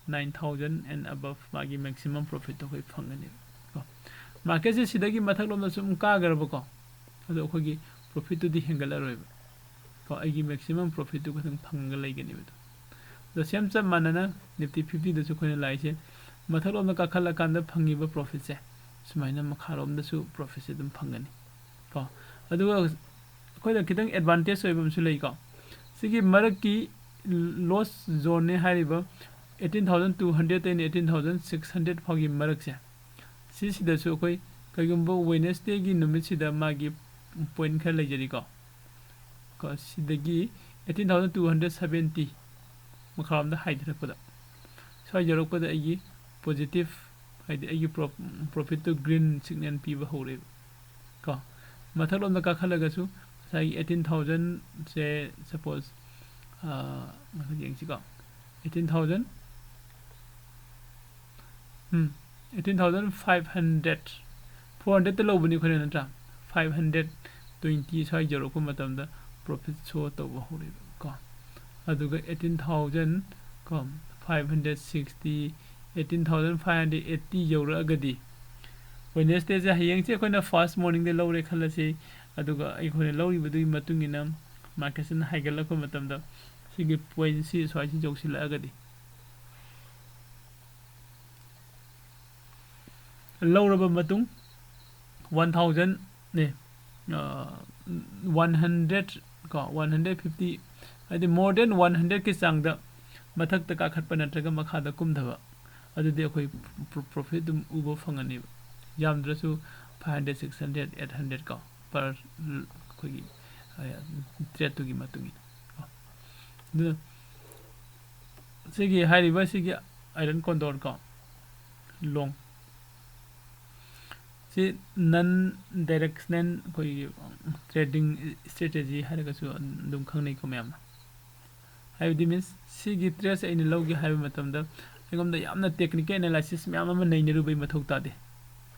nine thousand and above ꯃꯥꯒꯤ ꯃꯦꯛꯁꯤꯃꯝ ꯄ꯭ꯔꯣꯐꯤꯠꯇꯣ ꯑꯩꯈꯣꯏ ꯐꯪꯒꯅꯦꯕ ꯀꯣ꯫ ꯃꯥꯔꯀꯦꯠꯁꯦ ꯁꯤꯗꯒꯤ ꯃꯊꯛꯂꯣꯝꯗ ꯁꯨꯝ ꯀꯥꯈ꯭ꯔꯕꯀꯣ, ꯑꯗꯣ ꯑꯩꯈꯣꯏꯒꯤ ꯄ꯭ꯔꯣꯐꯤꯠꯇꯨꯗꯤ ꯍꯦꯟꯒꯠꯂꯔꯣꯏꯕ ꯀꯣ, ꯑꯩꯒꯤ ꯃꯦꯛꯁꯤꯃꯝ ꯄ꯭ꯔꯣꯐꯤꯠꯇꯨ ꯈꯛꯇꯪ ꯐꯪꯉꯒ ꯂꯩꯒꯅꯦꯕ ꯑꯗꯣ꯫ ꯑꯗꯣ ꯁꯦꯝ ꯆꯞ ꯃꯥꯟꯅꯅ ꯅꯤꯐꯇꯤ ꯐꯤꯐꯇꯤꯗꯁꯨ ꯑꯩꯈꯣꯏꯅ ꯂꯥꯛꯏꯁꯦ ꯃꯊꯛꯂꯣꯝꯗ ꯀꯥꯈꯠꯂꯀꯥꯟꯗ ꯐꯪꯉꯤꯕ ꯄ꯭ꯔꯣꯐꯤꯠꯁꯦ ꯁꯨꯃꯥꯏꯅ ꯃꯈꯥꯔꯣꯝꯗꯁꯨ ꯄ꯭ꯔꯣꯐꯤꯠꯁꯦ ꯑꯗꯨꯝ ꯐꯪꯒꯅꯤ ꯀꯣ꯫ ꯑꯗꯨꯒ ꯑꯩꯈꯣꯏꯗ ꯈꯤꯇꯪ ꯑꯦꯗꯚꯥꯟꯇꯦꯖ ꯑꯣꯏꯕ ꯑꯃꯁꯨ ꯂꯩꯀꯣ꯫ ꯁꯤꯒꯤ ꯃꯔꯛꯀꯤ ꯂꯣꯁ ꯖꯣꯟꯅꯦ ꯍꯥꯏꯔꯤꯕ eighteen thousand two hundredꯇꯩꯅ eighteen thousand six hundred ꯐꯥꯎꯒꯤ ꯃꯔꯛꯁꯦ, ꯁꯤꯁꯤꯗꯁꯨ ꯑꯩꯈꯣꯏ ꯀꯩꯒꯨꯝꯕ ꯋꯦꯅꯁꯗꯦꯒꯤ ꯅꯨꯃꯤꯠꯁꯤꯗ ꯃꯥꯒꯤ ꯄꯣꯏꯟ ꯈꯔ ꯂꯩꯖꯔꯤꯀꯣ꯫ ꯀꯣ, ꯁꯤꯗꯒꯤ eighteen thousand two hundred seventy ꯃꯈꯥꯔꯣꯝꯗ ꯍꯥꯏꯊꯔꯛꯄꯗ, ꯁ꯭ꯋꯥꯏ ꯌꯧꯔꯛꯄꯗ ꯑꯩꯒꯤ ꯄꯣꯖꯤꯇꯤꯚ, ꯍꯥꯏꯗꯤ ꯑꯩꯒꯤ ꯄ꯭ꯔꯣ-, ꯄ꯭ꯔꯣꯐꯤꯠꯇꯨ ꯒ꯭ꯔꯤꯟ ꯁꯤꯒꯅꯦꯜ ꯄꯤꯕ ꯍꯧꯔꯦꯕ ꯀꯣ꯫ ꯃꯊꯛꯂꯣꯝꯗ ꯀꯥꯈꯠꯂꯒꯁꯨ ꯉꯁꯥꯏꯒꯤ eighteen thousandꯁꯦ, ꯁꯄꯣꯁ, ꯃꯊꯛ ꯌꯦꯡꯁꯤꯀꯣ, eighteen thousand, ꯎꯝ, eighteen thousand five hundred, four hundredꯇ ꯂꯧꯕꯅꯤ ꯑꯩꯈꯣꯏꯅ ꯅꯠꯇ꯭ꯔꯥ? Five hundred twenty ꯁ꯭ꯋꯥꯏ ꯌꯧꯔꯛꯄ ꯃꯇꯝꯗ ꯄ꯭ꯔꯣꯐꯤꯠ ꯁꯣ ꯇꯧꯕ ꯍꯧꯔꯦꯕ ꯀꯣ꯫ ꯑꯗꯨꯒ eighteen thousand ꯀꯣ, five hundred sixty, eighteen thousand five hundred eighty ꯌꯧꯔꯛꯑꯒꯗꯤ, ꯋꯦꯅꯁꯗꯦꯁꯦ, ꯍꯌꯦꯡꯁꯦ ꯑꯩꯈꯣꯏꯅ ꯐꯥꯔꯁ ꯃꯣꯔꯅꯤꯡꯗ ꯂꯧꯔꯦ ꯈꯜꯂꯁꯤ, ꯑꯗꯨꯒ ꯑꯩꯈꯣꯏꯅ ꯂꯧꯔꯤꯕꯗꯨꯒꯤ ꯃꯇꯨꯡ ꯏꯟꯅ ꯃꯥꯔꯀꯦꯠꯁꯤꯅ ꯍꯥꯏꯒꯠꯂꯛꯄ ꯃꯇꯝꯗ ꯁꯤꯒꯤ ꯄꯣꯏꯟꯁꯤ ꯁ꯭ꯋꯥꯏꯁꯤ ꯌꯧꯁꯤꯜꯂꯛꯑꯒꯗꯤ, ꯂꯧꯔꯕ ꯃꯇꯨꯡ ꯋꯥꯟ ꯊꯥꯎꯖꯟ ꯅꯦ, ꯋꯥꯟ ꯍꯟꯗ꯭ꯔꯦꯠ ꯀꯣ, ꯋꯥꯟ ꯍꯟꯗ꯭ꯔꯦꯠ ꯐꯤꯐꯇꯤ, ꯍꯥꯏꯗꯤ more than ꯋꯥꯟ ꯍꯟꯗ꯭ꯔꯦꯠꯀꯤ ꯆꯥꯡꯗ ꯃꯊꯛꯇ ꯀꯥꯈꯠꯄ ꯅꯠꯇ꯭ꯔꯒ ꯃꯈꯥꯗ ꯀꯨꯝꯊꯕ, ꯑꯗꯨꯗꯤ ꯑꯩꯈꯣꯏ ꯄ꯭ꯔꯣꯐꯤꯠ ꯑꯗꯨꯝ ꯎꯕ ꯐꯪꯒꯅꯦꯕ꯫ ꯌꯥꯝꯗ꯭ꯔꯁꯨ five hundred, six hundred, eight hundred ꯀꯣ, ꯄꯔ ꯑꯩꯈꯣꯏꯒꯤ ꯇ꯭ꯔꯦꯠꯇꯨꯒꯤ ꯃꯇꯨꯡ ꯏꯟꯅ ꯀꯣ꯫ ꯑꯗꯨꯅ ꯁꯤꯒꯤ ꯍꯥꯏꯔꯤꯕ ꯁꯤꯒꯤ ꯑꯥꯏꯔꯟ ꯀꯣꯟꯗꯣꯔ ꯀꯣ, ꯂꯣꯡ ꯁꯤ ꯅꯟ ꯗꯥꯏꯔꯦꯛꯁꯅꯦꯜ ꯑꯩꯈꯣꯏꯒꯤ ꯇ꯭ꯔꯦꯗꯤꯡ ꯏꯁꯇ꯭ꯔꯦꯇꯦꯖꯤ ꯍꯥꯏꯔꯒꯁꯨ ꯑꯗꯨꯝ ꯈꯪꯅꯩꯀꯣ ꯃꯌꯥꯝꯅ꯫ ꯍꯥꯏꯕꯗꯤ ꯃꯤꯟꯁ ꯁꯤꯒꯤ ꯇ꯭ꯔꯦꯠꯁꯦ ꯑꯩꯅ ꯂꯧꯒꯦ ꯍꯥꯏꯕ ꯃꯇꯝꯗ ꯑꯩꯉꯣꯟꯗ ꯌꯥꯝꯅ ꯇꯦꯛꯅꯤꯀꯦꯜ ꯑꯦꯅꯥꯂꯥꯏꯁꯤꯁ ꯃꯌꯥꯝ ꯑꯃ ꯅꯩꯅꯔꯨꯕꯩ ꯃꯊꯧ ꯇꯥꯗꯦ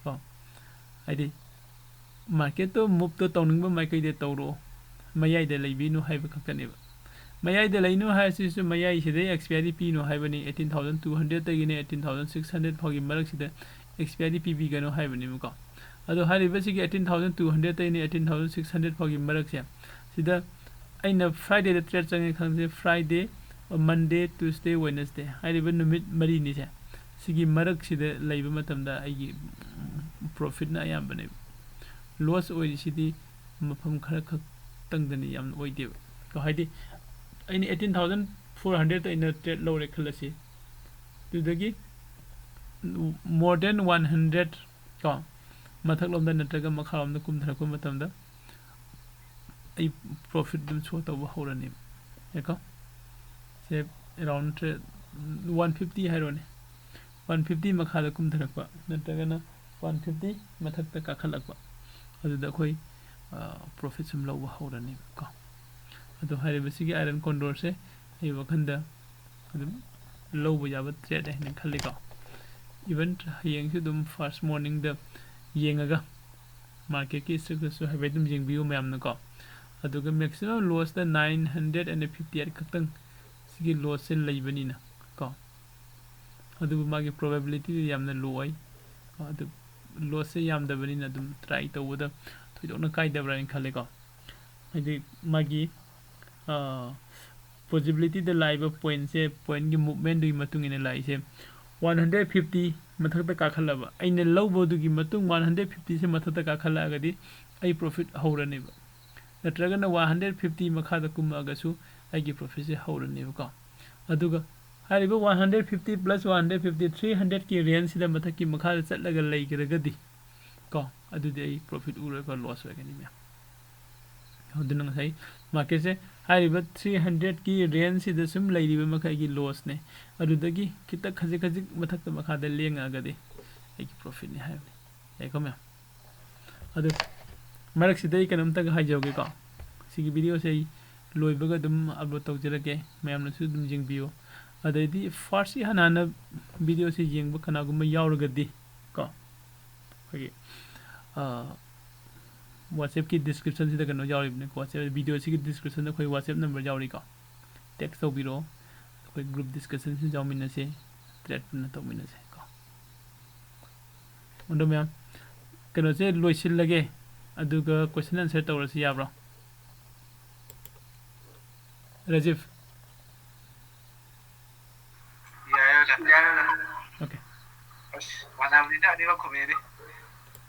ꯀꯣ꯫ ꯍꯥꯏꯗꯤ ꯃꯥꯔꯀꯦꯠꯇꯣ ꯃꯨꯞꯇꯣ ꯇꯧꯅꯤꯡꯕ ꯃꯥꯏꯀꯩꯗ ꯇꯧꯔꯣ, ꯃꯌꯥꯏꯗ ꯂꯩꯕꯤꯅꯨ ꯍꯥꯏꯕ ꯈꯛꯇꯅꯦꯕ꯫ ꯃꯌꯥꯏꯗ ꯂꯩꯅꯨ ꯍꯥꯏꯔꯁꯤꯁꯨ ꯃꯌꯥꯏꯁꯤꯗꯩ ꯑꯦꯛꯁꯄꯤꯌꯥꯔꯤ ꯄꯤꯅꯨ ꯍꯥꯏꯕꯅꯤ꯫ ꯑꯩꯠꯇꯤꯟ ꯊꯥꯎꯖꯟ ꯇꯨ ꯍꯟꯗ꯭ꯔꯦꯠꯇꯒꯤꯅ ꯑꯩꯠꯇꯤꯟ ꯊꯥꯎꯖꯟ ꯁꯤꯛꯁ ꯍꯟꯗ꯭ꯔꯦꯠ ꯐꯥꯎꯒꯤ ꯃꯔꯛꯁꯤꯗ ꯑꯦꯛꯁꯄꯤꯌꯥꯔꯤ ꯄꯤꯕꯤꯒꯅꯨ ꯍꯥꯏꯕꯅꯦꯕꯀꯣ꯫ ꯑꯗꯣ ꯍꯥꯏꯔꯤꯕꯁꯤꯒꯤ ꯑꯩꯠꯇꯤꯟ ꯊꯥꯎꯖꯟ ꯇꯨ ꯍꯟꯗ꯭ꯔꯦꯠꯇꯒꯤꯅ ꯑꯩꯠꯇꯤꯟ ꯊꯥꯎꯖꯟ ꯁꯤꯛꯁ ꯍꯟꯗ꯭ꯔꯦꯠ ꯐꯥꯎꯒꯤ ꯃꯔꯛꯁꯦ, ꯁꯤꯗ ꯑꯩꯅ ꯐ꯭ꯔꯥꯏꯗꯦꯗ ꯇ꯭ꯔꯦꯠ ꯆꯪꯉꯦ ꯈꯪꯁꯦ, ꯐ꯭ꯔꯥꯏꯗꯦ, ꯃꯟꯗꯦ, ꯇ꯭ꯌꯨꯁꯗꯦ, ꯋꯦꯅꯁꯗꯦ ꯍꯥꯏꯔꯤꯕ ꯅꯨꯃꯤꯠ ꯃꯔꯤꯅꯤꯁꯦ, ꯁꯤꯒꯤ ꯃꯔꯛꯁꯤꯗ ꯂꯩꯕ ꯃꯇꯝꯗ ꯑꯩꯒꯤ ꯄ꯭ꯔꯣꯐꯤꯠꯅ ꯑꯌꯥꯝꯕꯅꯦꯕ꯫ ꯂꯣꯁ ꯑꯣꯏꯔꯤꯁꯤꯗꯤ ꯃꯐꯝ ꯈꯔ ꯈꯛꯇꯪꯗꯅꯤ, ꯌꯥꯝꯅ ꯑꯣꯏꯗꯦꯕ꯫ ꯀꯣ, ꯍꯥꯏꯗꯤ ꯑꯩꯅ ꯑꯩꯠꯇꯤꯟ ꯊꯥꯎꯖꯟ ꯐꯣꯔ ꯍꯟꯗ꯭ꯔꯦꯠꯇ ꯑꯩꯅ ꯇ꯭ꯔꯦꯠ ꯂꯧꯔꯦ ꯈꯜꯂꯁꯤ, ꯑꯗꯨꯗꯒꯤ more than ꯋꯥꯟ ꯍꯟꯗ꯭ꯔꯦꯠ ꯀꯣ, ꯃꯊꯛꯂꯣꯝꯗ ꯅꯠꯇ꯭ꯔꯒ ꯃꯈꯥꯔꯣꯝꯗ ꯀꯨꯝꯊꯔꯛꯄ ꯃꯇꯝꯗ ꯑꯩ ꯄ꯭ꯔꯣꯐꯤꯠ ꯑꯗꯨꯝ ꯁꯣ ꯇꯧꯕ ꯍꯧꯔꯅꯦꯕ꯫ ꯌꯥꯏꯀꯣ? ꯁꯦ ꯑꯦꯔꯥꯎꯟ ꯋꯥꯟ ꯐꯤꯐꯇꯤ ꯍꯥꯏꯔꯣꯅꯦ, ꯋꯥꯟ ꯐꯤꯐꯇꯤ ꯃꯈꯥꯗ ꯀꯨꯝꯊꯔꯛꯄ ꯅꯠꯇ꯭ꯔꯒꯅ ꯋꯥꯟ ꯐꯤꯐꯇꯤ ꯃꯊꯛꯇ ꯀꯥꯈꯠꯂꯛꯄ, ꯑꯗꯨꯗ ꯑꯩꯈꯣꯏ ꯄ꯭ꯔꯣꯐꯤꯠ ꯁꯨꯝ ꯂꯧꯕ ꯍꯧꯔꯅꯦꯕꯀꯣ꯫ ꯑꯗꯣ ꯍꯥꯏꯔꯤꯕꯁꯤꯒꯤ ꯑꯥꯏꯔꯟ ꯀꯣꯟꯗꯣꯔꯁꯦ ꯑꯩ ꯋꯥꯈꯜꯗ ꯑꯗꯨꯝ ꯂꯧꯕ ꯌꯥꯕ ꯇ꯭ꯔꯦꯠ ꯍꯥꯏꯅ ꯈꯜꯂꯤꯀꯣ꯫ ꯏꯚꯟ ꯍꯌꯦꯡꯁꯨ ꯑꯗꯨꯝ ꯐꯥꯔꯁ ꯃꯣꯔꯅꯤꯡꯗ ꯌꯦꯡꯉꯒ ꯃꯥꯔꯀꯦꯠꯀꯤ ꯏꯁꯇ꯭ꯔꯛꯆꯔꯁꯨ ꯍꯥꯏꯐꯦꯠ ꯑꯗꯨꯝ ꯌꯦꯡꯕꯤꯌꯨ ꯃꯌꯥꯝꯅꯀꯣ꯫ ꯑꯗꯨꯒ maximum lost nine hundred and fifty eight ꯈꯛꯇꯪ ꯁꯤꯒꯤ ꯂꯣꯁꯁꯦ ꯂꯩꯕꯅꯤꯅ ꯀꯣ, ꯑꯗꯨꯕꯨ ꯃꯥꯒꯤ ꯄ꯭ꯔꯣꯕꯦꯕꯤꯂꯤꯇꯤꯗꯤ ꯌꯥꯝꯅ ꯂꯣ ꯑꯣꯏ꯫ ꯑꯗꯨ ꯂꯣꯁꯁꯦ ꯌꯥꯝꯗꯕꯅꯤꯅ ꯑꯗꯨꯝ ꯇ꯭ꯔꯥꯏ ꯇꯧꯕꯗ ꯊꯣꯏꯗꯣꯛꯅ ꯀꯥꯏꯗꯕ꯭ꯔꯥ ꯍꯥꯏꯅ ꯈꯜꯂꯦꯀꯣ꯫ ꯍꯥꯏꯗꯤ ꯃꯥꯒꯤ, ꯑꯥ, ꯄꯣꯁꯤꯕꯤꯂꯤꯇꯤꯗ ꯂꯥꯛꯏꯕ ꯄꯣꯏꯟꯁꯦ, ꯄꯣꯏꯟꯒꯤ ꯃꯨꯞꯃꯦꯟꯗꯨꯒꯤ ꯃꯇꯨꯡ ꯏꯟꯅ ꯂꯥꯛꯏꯁꯦ꯫ ꯋꯥꯟ ꯍꯟꯗ꯭ꯔꯦꯠ ꯐꯤꯐꯇꯤ ꯃꯊꯛꯇ ꯀꯥꯈꯠꯂꯕ, ꯑꯩꯅ ꯂꯧꯕꯗꯨꯒꯤ ꯃꯇꯨꯡ ꯋꯥꯟ ꯍꯟꯗ꯭ꯔꯦꯠ ꯐꯤꯐꯇꯤꯁꯦ ꯃꯊꯛꯇ ꯀꯥꯈꯠꯂꯛꯑꯒꯗꯤ ꯑꯩ ꯄ꯭ꯔꯣꯐꯤꯠ ꯍꯧꯔꯅꯦꯕ꯫ ꯅꯠꯇ꯭ꯔꯒꯅ ꯋꯥꯟ ꯍꯟꯗ꯭ꯔꯦꯠ ꯐꯤꯐꯇꯤ ꯃꯈꯥꯗ ꯀꯨꯝꯃꯛꯑꯒꯁꯨ ꯑꯩꯒꯤ ꯄ꯭ꯔꯣꯐꯤꯠꯁꯦ ꯍꯧꯔꯅꯦꯕꯀꯣ꯫ ꯑꯗꯨꯒ ꯍꯥꯏꯔꯤꯕ one hundred fifty plus one hundred fifty, three ꯍꯟꯗ꯭ꯔꯦꯠꯀꯤ ꯔꯦꯟꯖꯁꯤꯗ ꯃꯊꯛꯀꯤ ꯃꯈꯥꯗ ꯆꯠꯂꯒ ꯂꯩꯈ꯭ꯔꯒꯗꯤ ꯀꯣ, ꯑꯗꯨꯗꯤ ꯑꯩ ꯄ꯭ꯔꯣꯐꯤꯠ ꯎꯔꯣꯏꯀꯣ, ꯂꯣꯁ ꯑꯣꯏꯒꯅꯤ ꯃꯌꯥꯝ꯫ ꯑꯗꯨꯅ ꯉꯁꯥꯏ ꯃꯥꯔꯀꯦꯠꯁꯦ ꯍꯥꯏꯔꯤꯕ ꯊ꯭ꯔꯤ ꯍꯟꯗ꯭ꯔꯦꯠꯀꯤ ꯔꯦꯟꯖꯁꯤꯗ ꯁꯨꯝ ꯂꯩꯔꯤꯕ ꯃꯈꯩꯒꯤ ꯂꯣꯁꯅꯦ꯫ ꯑꯗꯨꯗꯒꯤ ꯈꯤꯇ ꯈꯖꯤꯛ ꯈꯖꯤꯛ ꯃꯊꯛꯇ ꯃꯈꯥꯗ ꯂꯦꯡꯉꯛꯑꯒꯗꯤ ꯑꯩꯒꯤ ꯄ꯭ꯔꯣꯐꯤꯠꯅꯤ ꯍꯥꯏꯕꯅꯤ꯫ ꯌꯥꯏꯀꯣ ꯃꯌꯥꯝ? ꯑꯗꯨ ꯃꯔꯛꯁꯤꯗ ꯑꯩ ꯀꯩꯅꯣꯝꯇꯒ ꯍꯥꯏꯖꯍꯧꯒꯦꯀꯣ꯫ ꯁꯤꯒꯤ ꯚꯤꯗꯤꯑꯣꯁꯦ ꯑꯩ ꯂꯣꯏꯕꯒ ꯑꯗꯨꯝ ꯑꯞꯂꯣꯗ ꯇꯧꯖꯔꯛꯀꯦ, ꯃꯌꯥꯝꯅꯁꯨ ꯑꯗꯨꯝ ꯌꯦꯡꯕꯤꯌꯨ꯫ ꯑꯗꯩꯗꯤ ꯐꯥꯔꯁ ꯏꯍꯥꯟ ꯍꯥꯟꯅ ꯚꯤꯗꯤꯑꯣꯁꯦ ꯌꯦꯡꯕ ꯀꯅꯥꯒꯨꯝꯕ ꯌꯥꯎꯔꯒꯗꯤ ꯀꯣ, ꯑꯩꯈꯣꯏꯒꯤ ꯋꯥꯆꯦꯞꯀꯤ ꯗꯤꯁꯀ꯭ꯔꯤꯞꯁꯟꯁꯤꯗ ꯀꯩꯅꯣ ꯌꯥꯎꯔꯤꯕꯅꯤꯀꯣ, ꯋꯥꯆꯦꯞ ꯚꯤꯗꯤꯑꯣꯁꯤꯒꯤ ꯗꯤꯁꯀ꯭ꯔꯤꯞꯁꯟꯗ ꯑꯩꯈꯣꯏ ꯋꯥꯆꯦꯞ ꯅꯝꯕꯔ ꯌꯥꯎꯔꯤꯀꯣ꯫ ꯇꯦꯛꯁ ꯇꯧꯕꯤꯔꯛꯑꯣ, ꯑꯩꯈꯣꯏ ꯒ꯭ꯔꯨꯞ ꯗꯤꯁꯀꯁꯟꯁꯤꯗ ꯌꯥꯎꯃꯤꯟꯅꯁꯦ, ꯇ꯭ꯔꯦꯠ ꯄꯨꯟꯅ ꯇꯧꯃꯤꯟꯅꯁꯦ ꯀꯣ꯫ ꯑꯗꯣ ꯃꯌꯥꯝ, ꯀꯩꯅꯣꯁꯦ ꯂꯣꯏꯁꯤꯜꯂꯒꯦ, ꯑꯗꯨꯒ ꯀꯣꯏꯁꯟ ꯑꯟꯁꯔ ꯇꯧꯔꯁꯤ, ꯌꯥꯕ꯭ꯔꯣ? ꯔꯥꯖꯤꯞ꯫ ꯌꯥꯏ ꯑꯣꯖꯥ, ꯌꯥꯏ ꯑꯣꯖꯥ꯫ ꯑꯣꯀꯦ꯫ ꯑꯁ, ꯃꯥꯟꯅꯕꯅꯤꯅ ꯑꯅꯤꯃꯛ ꯈꯨꯝꯃꯦꯅꯦ꯫